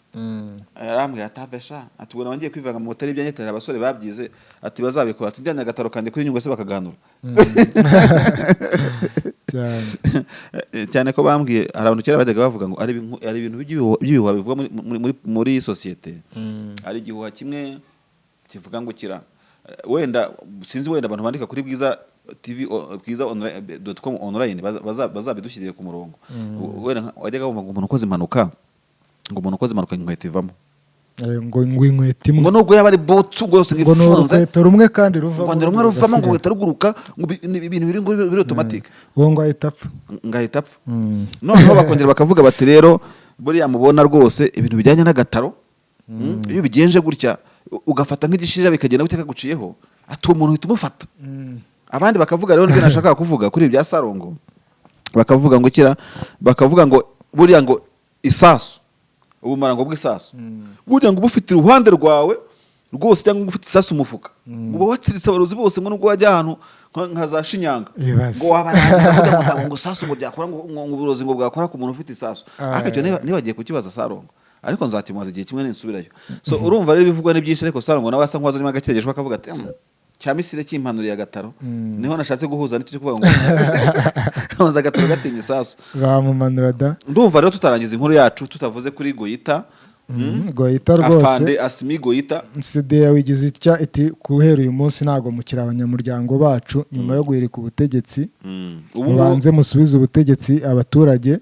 Arambwira ati abesha, ati ubwo ngiye kwivanga mu butari ibyanjye, hari abasore babyize, ati bazabikora, ati njyanye agataro kanjye kuri Nyungwe se bakagahanura. Cyane. Cyane ko bambwiye hari abantu kera bajyaga bavuga ngo ari ibintu by'ibihuha bivugwa muri sosiyete. Hari igihuha kimwe kivuga ngo kira Wenda sinzi, wenda abantu bandika kuri Bwiza TV, Bwiza online.com online bazabidushyiriye ku murongo. Wenda wajyaga wumva ngo umuntu ukoze impanuka, ngo umuntu ukoze impanuka inkweto ivamo. Ngo inkweto imwe. Ngo nubwo yaba ari botsu rwose ngo Ngo ni ifunze. urukweto rumwe kandi ruvamo. Ngo ni rumwe ruvamo, ngo Rugasigara. ruhita ruguruka, ngo ni ibintu biri ngo biri automatique. Uwo ngo ahita apfa. Ngahita apfa. Noneho bakongera bakavuga bati: "Rero buriya mubona rwose ibintu bijyanye n'agataro, iyo ubigenje gutya, ugafata nk'igishirira bikagenda gutya kaguciyeho," ati uwo muntu uhita umufata. Abandi bakavuga rero, nibyo nashakaga kuvuga kuri ibi bya Sarongo, bakavuga ngo kira, bakavuga ngo buriya ngo isasu, ubumara ngo bw'isasu, buriya ngo uba ufite iruhande rwawe rwose, cyangwa ngo ufite isasu mu mufuka, ngo uba watsiritse abarozi bose, ngo nubwo wajya ahantu nka za Shinyanga, Ibaze. ngo wabarangiza kugira ngo ntabwo ngo isasu ngo byakora, ngo uburozi ngo bwakora ku muntu ufite isasu. Ariko icyo nibagiye kukibaza Sarongo, ariko nzakimubaza igihe kimwe ninsubirayo. So urumva rero ibivugwa ni byinshi, ariko Sarongo nawe asa nk'uwazanyemo agakeregeshwa, akavuga ati: Cya misire kimpanuriye agataro." Niho nashatse guhuza n'icyo cyo kuvuga ngo nkoza agataro gatinya isasu. Bamumanura da. Ndumva rero tutarangiza inkuru yacu tutavuze kuri Goyita. Goyita rwose. Afande Asimi Goyita. CEDEAO igize itya iti: "Guhera uyu munsi ntabwo mukiri abanyamuryango bacu nyuma yo guhirika ubutegetsi." Ubu ngubu "Mubanze musubize ubutegetsi abaturage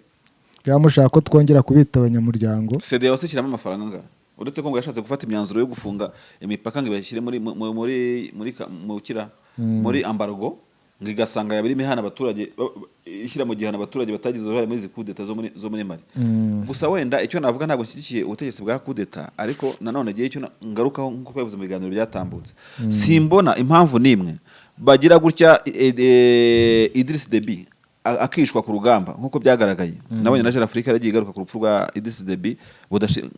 cyangwa mushaka ko twongera kubita abanyamuryango." CEDEAO se ishyiramo amafaranga angahe, uretse ko ngo yashatse gufata imyanzuro yo gufunga imipaka ngo ibashyire muri muri muri muri mu kira muri embargo, ngo igasanga yaba irimo ihana abaturage, ishyira mu gihano abaturage batagize uruhare muri izi kudeta zo muri Mali. Gusa wenda icyo navuga, ntabwo nshyigikiye ubutegetsi bwa kudeta, ariko nanone gihe icyo ngarukaho, nk'uko twabivuze mu biganiro byatambutse, simbona impamvu n'imwe bagira gutya Idris Deby akishwa ku rugamba nk'uko byagaragaye. Nabonye na Jeune Afrique yaragiye igaruka ku rupfu rwa Idris Deby,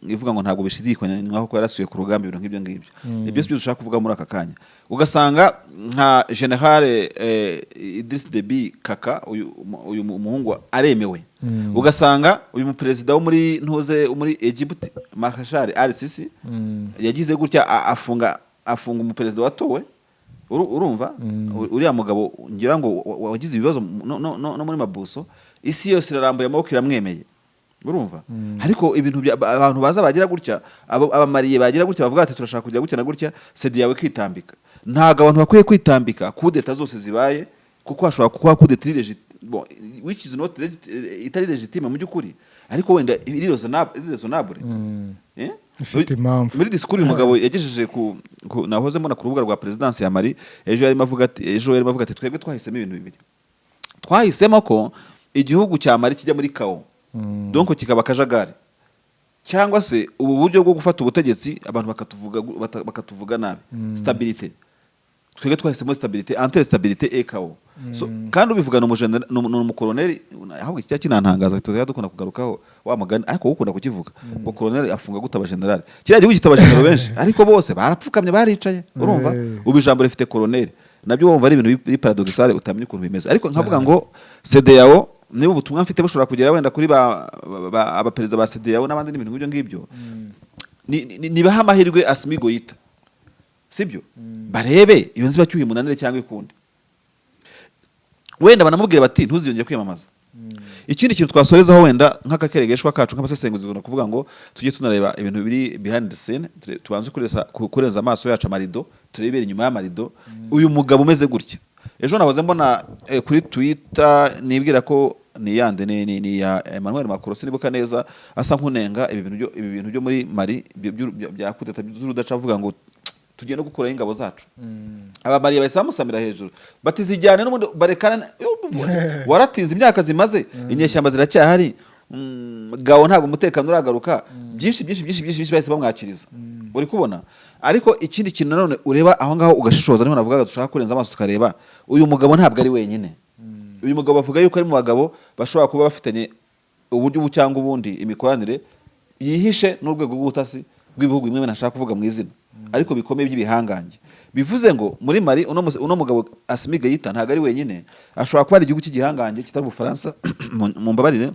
ivuga ngo ntabwo bishidikanywaho ko yarasuye ku rugamba, ibintu nk'ibyo ngibyo. Ibyo si byo dushaka kuvuga muri aka kanya. Ugasanga nka General Idris Deby kaka, uyu muhungu aremewe, ugasanga uyu muperezida wo muri ntuze muri Egypt, Marshal al-Sisi, yagize gutya afunga umuperezida watowe. Urumva uriya mugabo ngira ngo wagize ibibazo no muri mabuso, isi yose irarambuye amaboko iramwemeye, urumva? Ariko ibintu abantu baza bagira gutya, abamariye bagira gutya, bavuga bati: "Turashaka kujya gutya na gutya," CEDEAO ikitambika. Ntabwo abantu bakwiye kwitambika kudeta zose zibaye, kuko hashobora kuba kudeta iri bon, which is not itari légitime mu by'ukuri, ariko wenda iri raisonnable. Eh? Ifite impamvu. Muri discours uyu mugabo yagejeje ku nahoze mbona ku rubuga rwa présidence ya Mali ejo, yarimo avuga ati: "Twebwe twahisemo ibintu bibiri, twahisemo ko igihugu cya Mali kijya muri chaos, donc kikaba akajagari, cyangwa se ubu buryo bwo gufata ubutegetsi abantu bakatuvuga nabi, stabilité. Twebwe twahisemo stabilité, entre stabilité et chaos." So, kandi ubivuga ni umukoroneri. Ahubwo iki kinantangaza, tuzajya dukunda kugarukaho wa mugani, ariko wowe ukunda kukivuga ngo koroneri afunga gute abajenerali? Kiriya gihugu gifite abajenerali benshi, ariko bose barapfukamye, baricaye, urumva? Ubu ijambo rifite koroneri, nabyo wumva ari ibintu biri paradoxal, utamenya ukuntu bimeze. Ariko nkavuga ngo CEDEAO, niba ubutumwa mfite bushobora kugera wenda kuri abaperezida ba CEDEAO n'abandi n'ibintu nk'ibyo ngibyo, nibaha amahirwe Asimi Goyita, sibyo? Barebe iyo nzibacyuho imunanire cyangwa ikundi, wenda banamubwira bati: "Ntuziyongere kwiyamamaza." Ikindi kintu twasorezaho wenda nk'akakeregeshwa kacu nk'abasesenguzi, ni ukuvuga ngo tujye tunareba ibintu biri behind the scene, tubanze kurenza amaso yacu amarido, turebere inyuma y'amarido. Uyu mugabo umeze gutya, ejo nahoze mbona kuri Twitter, nibwira ko ni yande, ni ya Emmanuel Macron, sinibuka neza, asa nk'unenga ibi bintu byo muri Mali bya kudeta z'urudaca, avuga ngo tugiye no gukuraho ingabo zacu. Abamariye bahise bamusamira hejuru bati: "Zijyane n'ubundi barekana, waratinze, imyaka zimaze, inyeshyamba ziracyahari, Gao ntabwo umutekano uragaruka," byinshi byinshi byinshi byinshi byinshi, bahise bamwakiriza, uri kubona? Ariko ikindi kintu nanone ureba aho ngaho ugashishoza, niho navugaga dushaka kurenza amaso tukareba, uyu mugabo ntabwo ari wenyine. Uyu mugabo bavuga yuko ari mu bagabo bashobora kuba bafitanye uburyo ubu cyangwa ubundi imikoranire yihishe n'urwego rw'ubutasi rw'ibihugu bimwe ntashaka kuvuga mu izina, ariko bikomeye by'ibihangange. Bivuze ngo muri Mali uno mugabo Asimi Goïta ntabwo ari wenyine, ashobora kuba ari igihugu cy'igihangange kitari Ubufaransa, mu mbabarire,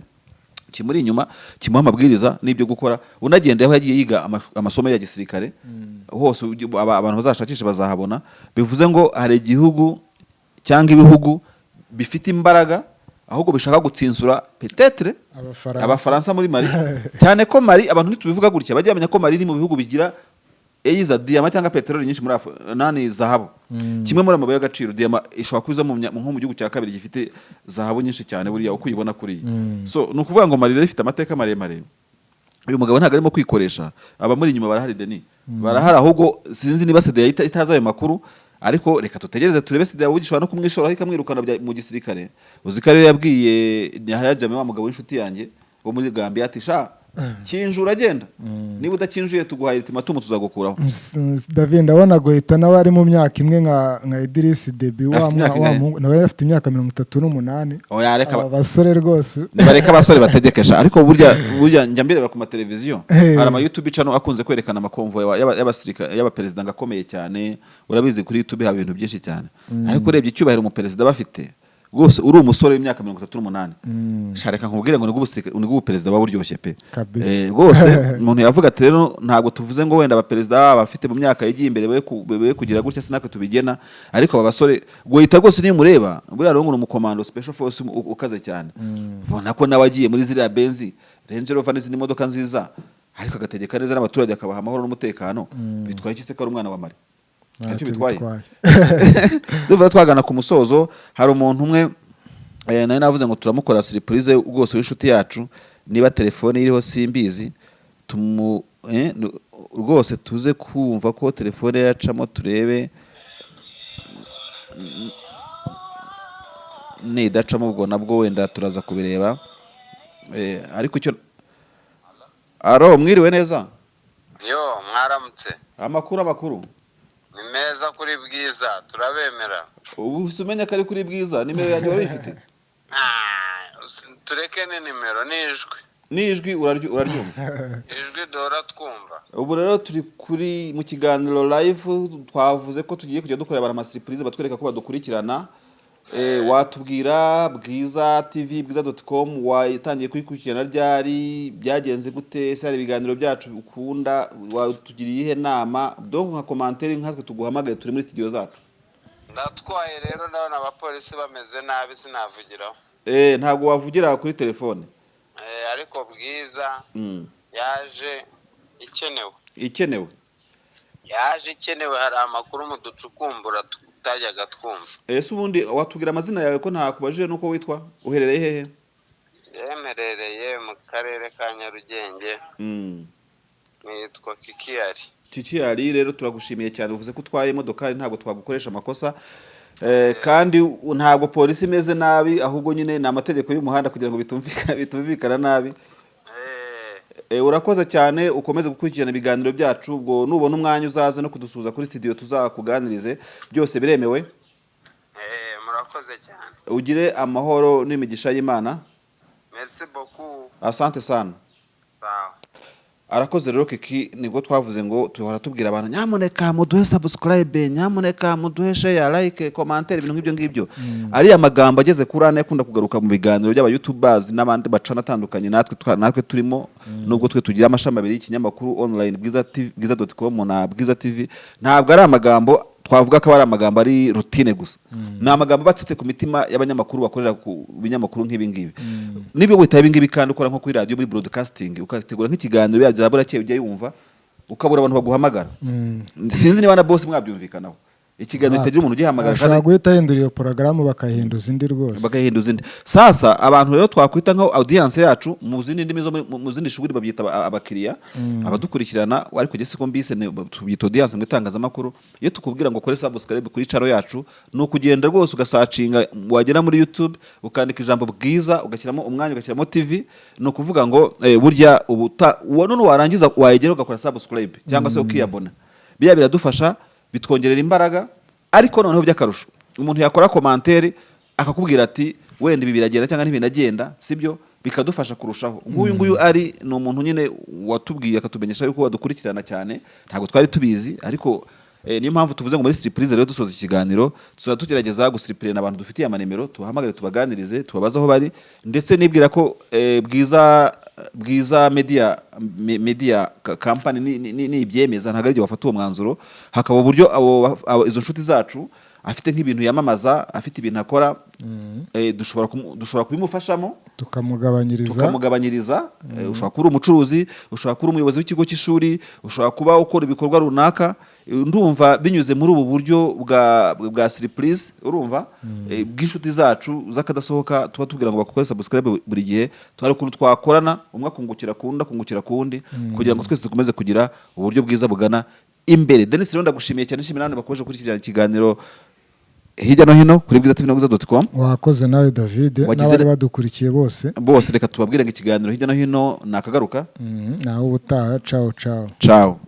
kimuri inyuma kimuha amabwiriza n'ibyo gukora. Unagenda aho yagiye yiga amasomo ya gisirikare hose, abantu bazashakisha bazahabona. Bivuze ngo hari igihugu cyangwa ibihugu bifite imbaraga ahubwo bishaka gutsinsura peut-être Abafaransa. Abafaransa muri Mali, cyane ko Mali, abantu ntitubivuga gutya, bajya bamenya ko Mali iri mu bihugu bigira Eyiza diyama cyangwa peteroli nyinshi muri nani, zahabu, kimwe muri amabuye y'agaciro. Diyama ishobora kuza nko mu gihugu cya kabiri gifite zahabu nyinshi cyane, buriya uko uyibona kuriya. So ni ukuvuga ngo Mali rero ifite amateka maremare. Uyu mugabo ntabwo arimo kwikoresha, abamuri inyuma barahari, Deni, barahari. Ahubwo sinzi niba CEDEAO itazi ayo makuru, ariko reka tutegereze turebe. CEDEAO gishobora no kumwishoraho ikamwirukana mu gisirikare. Uzi ko ariyo yabwiye Yahya Jammeh, wa mugabo w'inshuti yanjye wo muri Gambia, ati: "Sha, kinjura agenda, niba udakinjuye tuguhaye ultimatum, tuzagukuraho." David, ndabona Goita nawe ari mu myaka imwe nka Idris Deby wa Afite imyaka wa ingahe? muhungu, nawe afite imyaka 38. Oya, reka Aba basore rwose. Nibareke abasore bategekesha. Ariko burya njya mbireba ku mateleviziyo, hari ama YouTube channel akunze kwerekana amakonvoy y'abasirikare, y'abaperezida ngo akomeye cyane. Urabizi, kuri YouTube haba ibintu byinshi cyane, ariko urebye icyubahiro umuperezida bafite rwose, uri umusore w'imyaka 38, sha, reka nkubwire ngo nibwo ubusirikare, nibwo ubuperezida buba buryoshye pe. Kabisa. Rwose umuntu yavuga ati rero ntabwo tuvuze ngo wenda abaperezida bafite mu myaka yagiye imbere be kugira gutya, sinatwe tubigena. Ariko aba basore, Goita rwose niyo umureba, buriya rero ngo ni umukomando special force ukaze cyane, ubona ko nawe agiye muri ziriya Benz, Range Rover n'izindi modoka nziza, ariko agategeka neza n'abaturage, akabaha amahoro n'umutekano. Bitwaye iki se ko ari umwana wa Mali? Ntacyo Ntacyo bitwaye. bitwaye. Duvuga twagana ku musozo, hari umuntu umwe nari navuze ngo turamukora surprise rwose w'inshuti yacu. Niba telefone iriho simbizi, tumu rwose tuze kumva ko telefone yacamo, turebe nidacamo ubwo nabwo wenda turaza kubireba. Ariko icyo, aro, mwiriwe neza? Yo, mwaramutse. Amakuru, amakuru? Ni meza kuri Bwiza, turabemera. Ubu ufise umenya ko ari kuri Bwiza? Nimero yanjye wari uyifite? Ah, tureke ni nimero n'ijwi. N'ijwi uraryumva? Ijwi duhora twumva. Ubu rero turi kuri mu kiganiro live. Twavuze ko tugiye kujya dukorera abantu amasurprise batwereka ko badukurikirana. Watubwira Bwiza TV, bwiza.com, watangiye kuyikurikirana ryari? Byagenze gute ese? Hari ibiganiro byacu ukunda? Watugiriye iyihe nama? Donc nka commentaire nkatwe tuguhamagaye, turi muri studio zacu. Ndatwaye rero, ndabona abapolisi bameze nabi, sinavugiraho. Ntabwo wavugira kuri telefone. Ariko Bwiza yaje ikenewe. Ikenewe. Yaje ikenewe, hari amakuru mu ducukumbura tutajyaga twumva. Ese ubundi watubwira amazina yawe, ko ntakubajije nuko witwa? Uherereye hehe? Yemerereye mu karere ka Nyarugenge. Nitwa Kikiyari. Kikiyari, rero turagushimiye cyane. Uvuze ko utwaye imodokari, ntabwo twagukoresha amakosa. Kandi ntabwo polisi imeze nabi, ahubwo nyine ni amategeko y'umuhanda kugira ngo bitumvikana nabi. Urakoze cyane, ukomeze gukurikirana ibiganiro byacu. Ubwo nubona umwanya uzaze no kudusuhuza kuri studio, tuzakuganirize, byose biremewe. Murakoze cyane. Ugire amahoro n'imigisha y'Imana. Merci beaucoup. Asante sana. Sawa. Arakoze rero Kiki. Nibwo twavuze ngo tuhora tubwira abantu: nyamuneka muduhe subscribe, nyamuneka muduhe share, like, commentaire, ibintu nk'ibyo ngibyo. Ariya magambo ageze kuri ane akunda kugaruka mu biganiro by'aba youtubers n'abandi bacana atandukanye, natwe turimo, nubwo twe tugira amashami abiri y'ikinyamakuru online, Bwiza TV, bwiza.com na Bwiza TV. Ntabwo ari amagambo twavuga ko ari amagambo ari routine gusa, ni amagambo abatsitse ku mitima y'abanyamakuru bakorera ku binyamakuru nk'ibi ngibi. Niba witaye ibi ngibi kandi ukora nko kuri radiyo muri broadcasting, ukategura nk'ikiganiro bya burakeye, ujya yumva ukabura abantu baguhamagara. Sinzi niba na boss mwabyumvikanaho, ikiganiro kitagira umuntu ugihamagara. Ashobora Kandi guhita ahindura iyo porogaramu, bakayihinduza indi rwose. Bakayihinduza indi. Sasa abantu rero twakwita nka audience yacu, mu zindi ndimi zo mu zindi shuri babyita abakiriya, abadukurikirana, ariko jye siko mbise, tubyita audience mu itangazamakuru. Iyo tukubwira ngo kore subscribe kuri channel yacu, ni ukugenda rwose ugasearchinga, wagera muri YouTube ukandika ijambo Bwiza, ugashyiramo umwanya, ugashyiramo TV. Ni ukuvuga ngo burya ubu none warangiza wayegera ugakora subscribe cyangwa se ukiyabona. Biriya biradufasha, bitwongerera imbaraga. Ariko noneho by'akarusho umuntu yakora commentaire akakubwira ati wenda ibi biragenda cyangwa ntibinagenda, sibyo, bikadufasha kurushaho. Nk'uyu nguyu ari ni umuntu nyine watubwiye, akatumenyesha yuko badukurikirana cyane, ntabwo twari tubizi. Ariko niyo mpamvu tuvuze ngo muri surprise rero, dusoza ikiganiro, tuzajya tugerageza gusiripurena abantu dufitiye amanimero, tubahamagare, tubaganirize, tubabaze aho bari. Ndetse nibwira ko Bwiza Media Company ni ibyemeza, ntabwo ari bafata uwo mwanzuro, hakaba uburyo abo izo nshuti zacu. afite nk'ibintu yamamaza, afite ibintu akora, dushobora kubimufashamo, tukamugabanyiriza. Tukamugabanyiriza. Ushobora kuba uri umucuruzi, ushobora kuba uri umuyobozi w'ikigo cy'ishuri, ushobora kuba ukora ibikorwa runaka. Ndumva binyuze muri ubu buryo bwa surprise, urumva, bw'inshuti zacu z'akadasohoka tuba tubwira ngo bakore subscribe buri gihe, hari ukuntu twakorana, umwe akungukira ku wundi, akungukira ku wundi, kugira ngo twese dukomeze kugira uburyo bwiza bugana imbere. Denis, rero ndagushimiye cyane, nshimira n'abandi bakomeje gukurikirana ikiganiro hirya no hino kuri Bwiza TV na bwiza.com. Wakoze nawe, David, n'abari badukurikiye bose. Bose, reka tubabwire ngo ikiganiro hirya no hino nakagaruka. Nawe ubutaha. Ciao ciao. Ciao.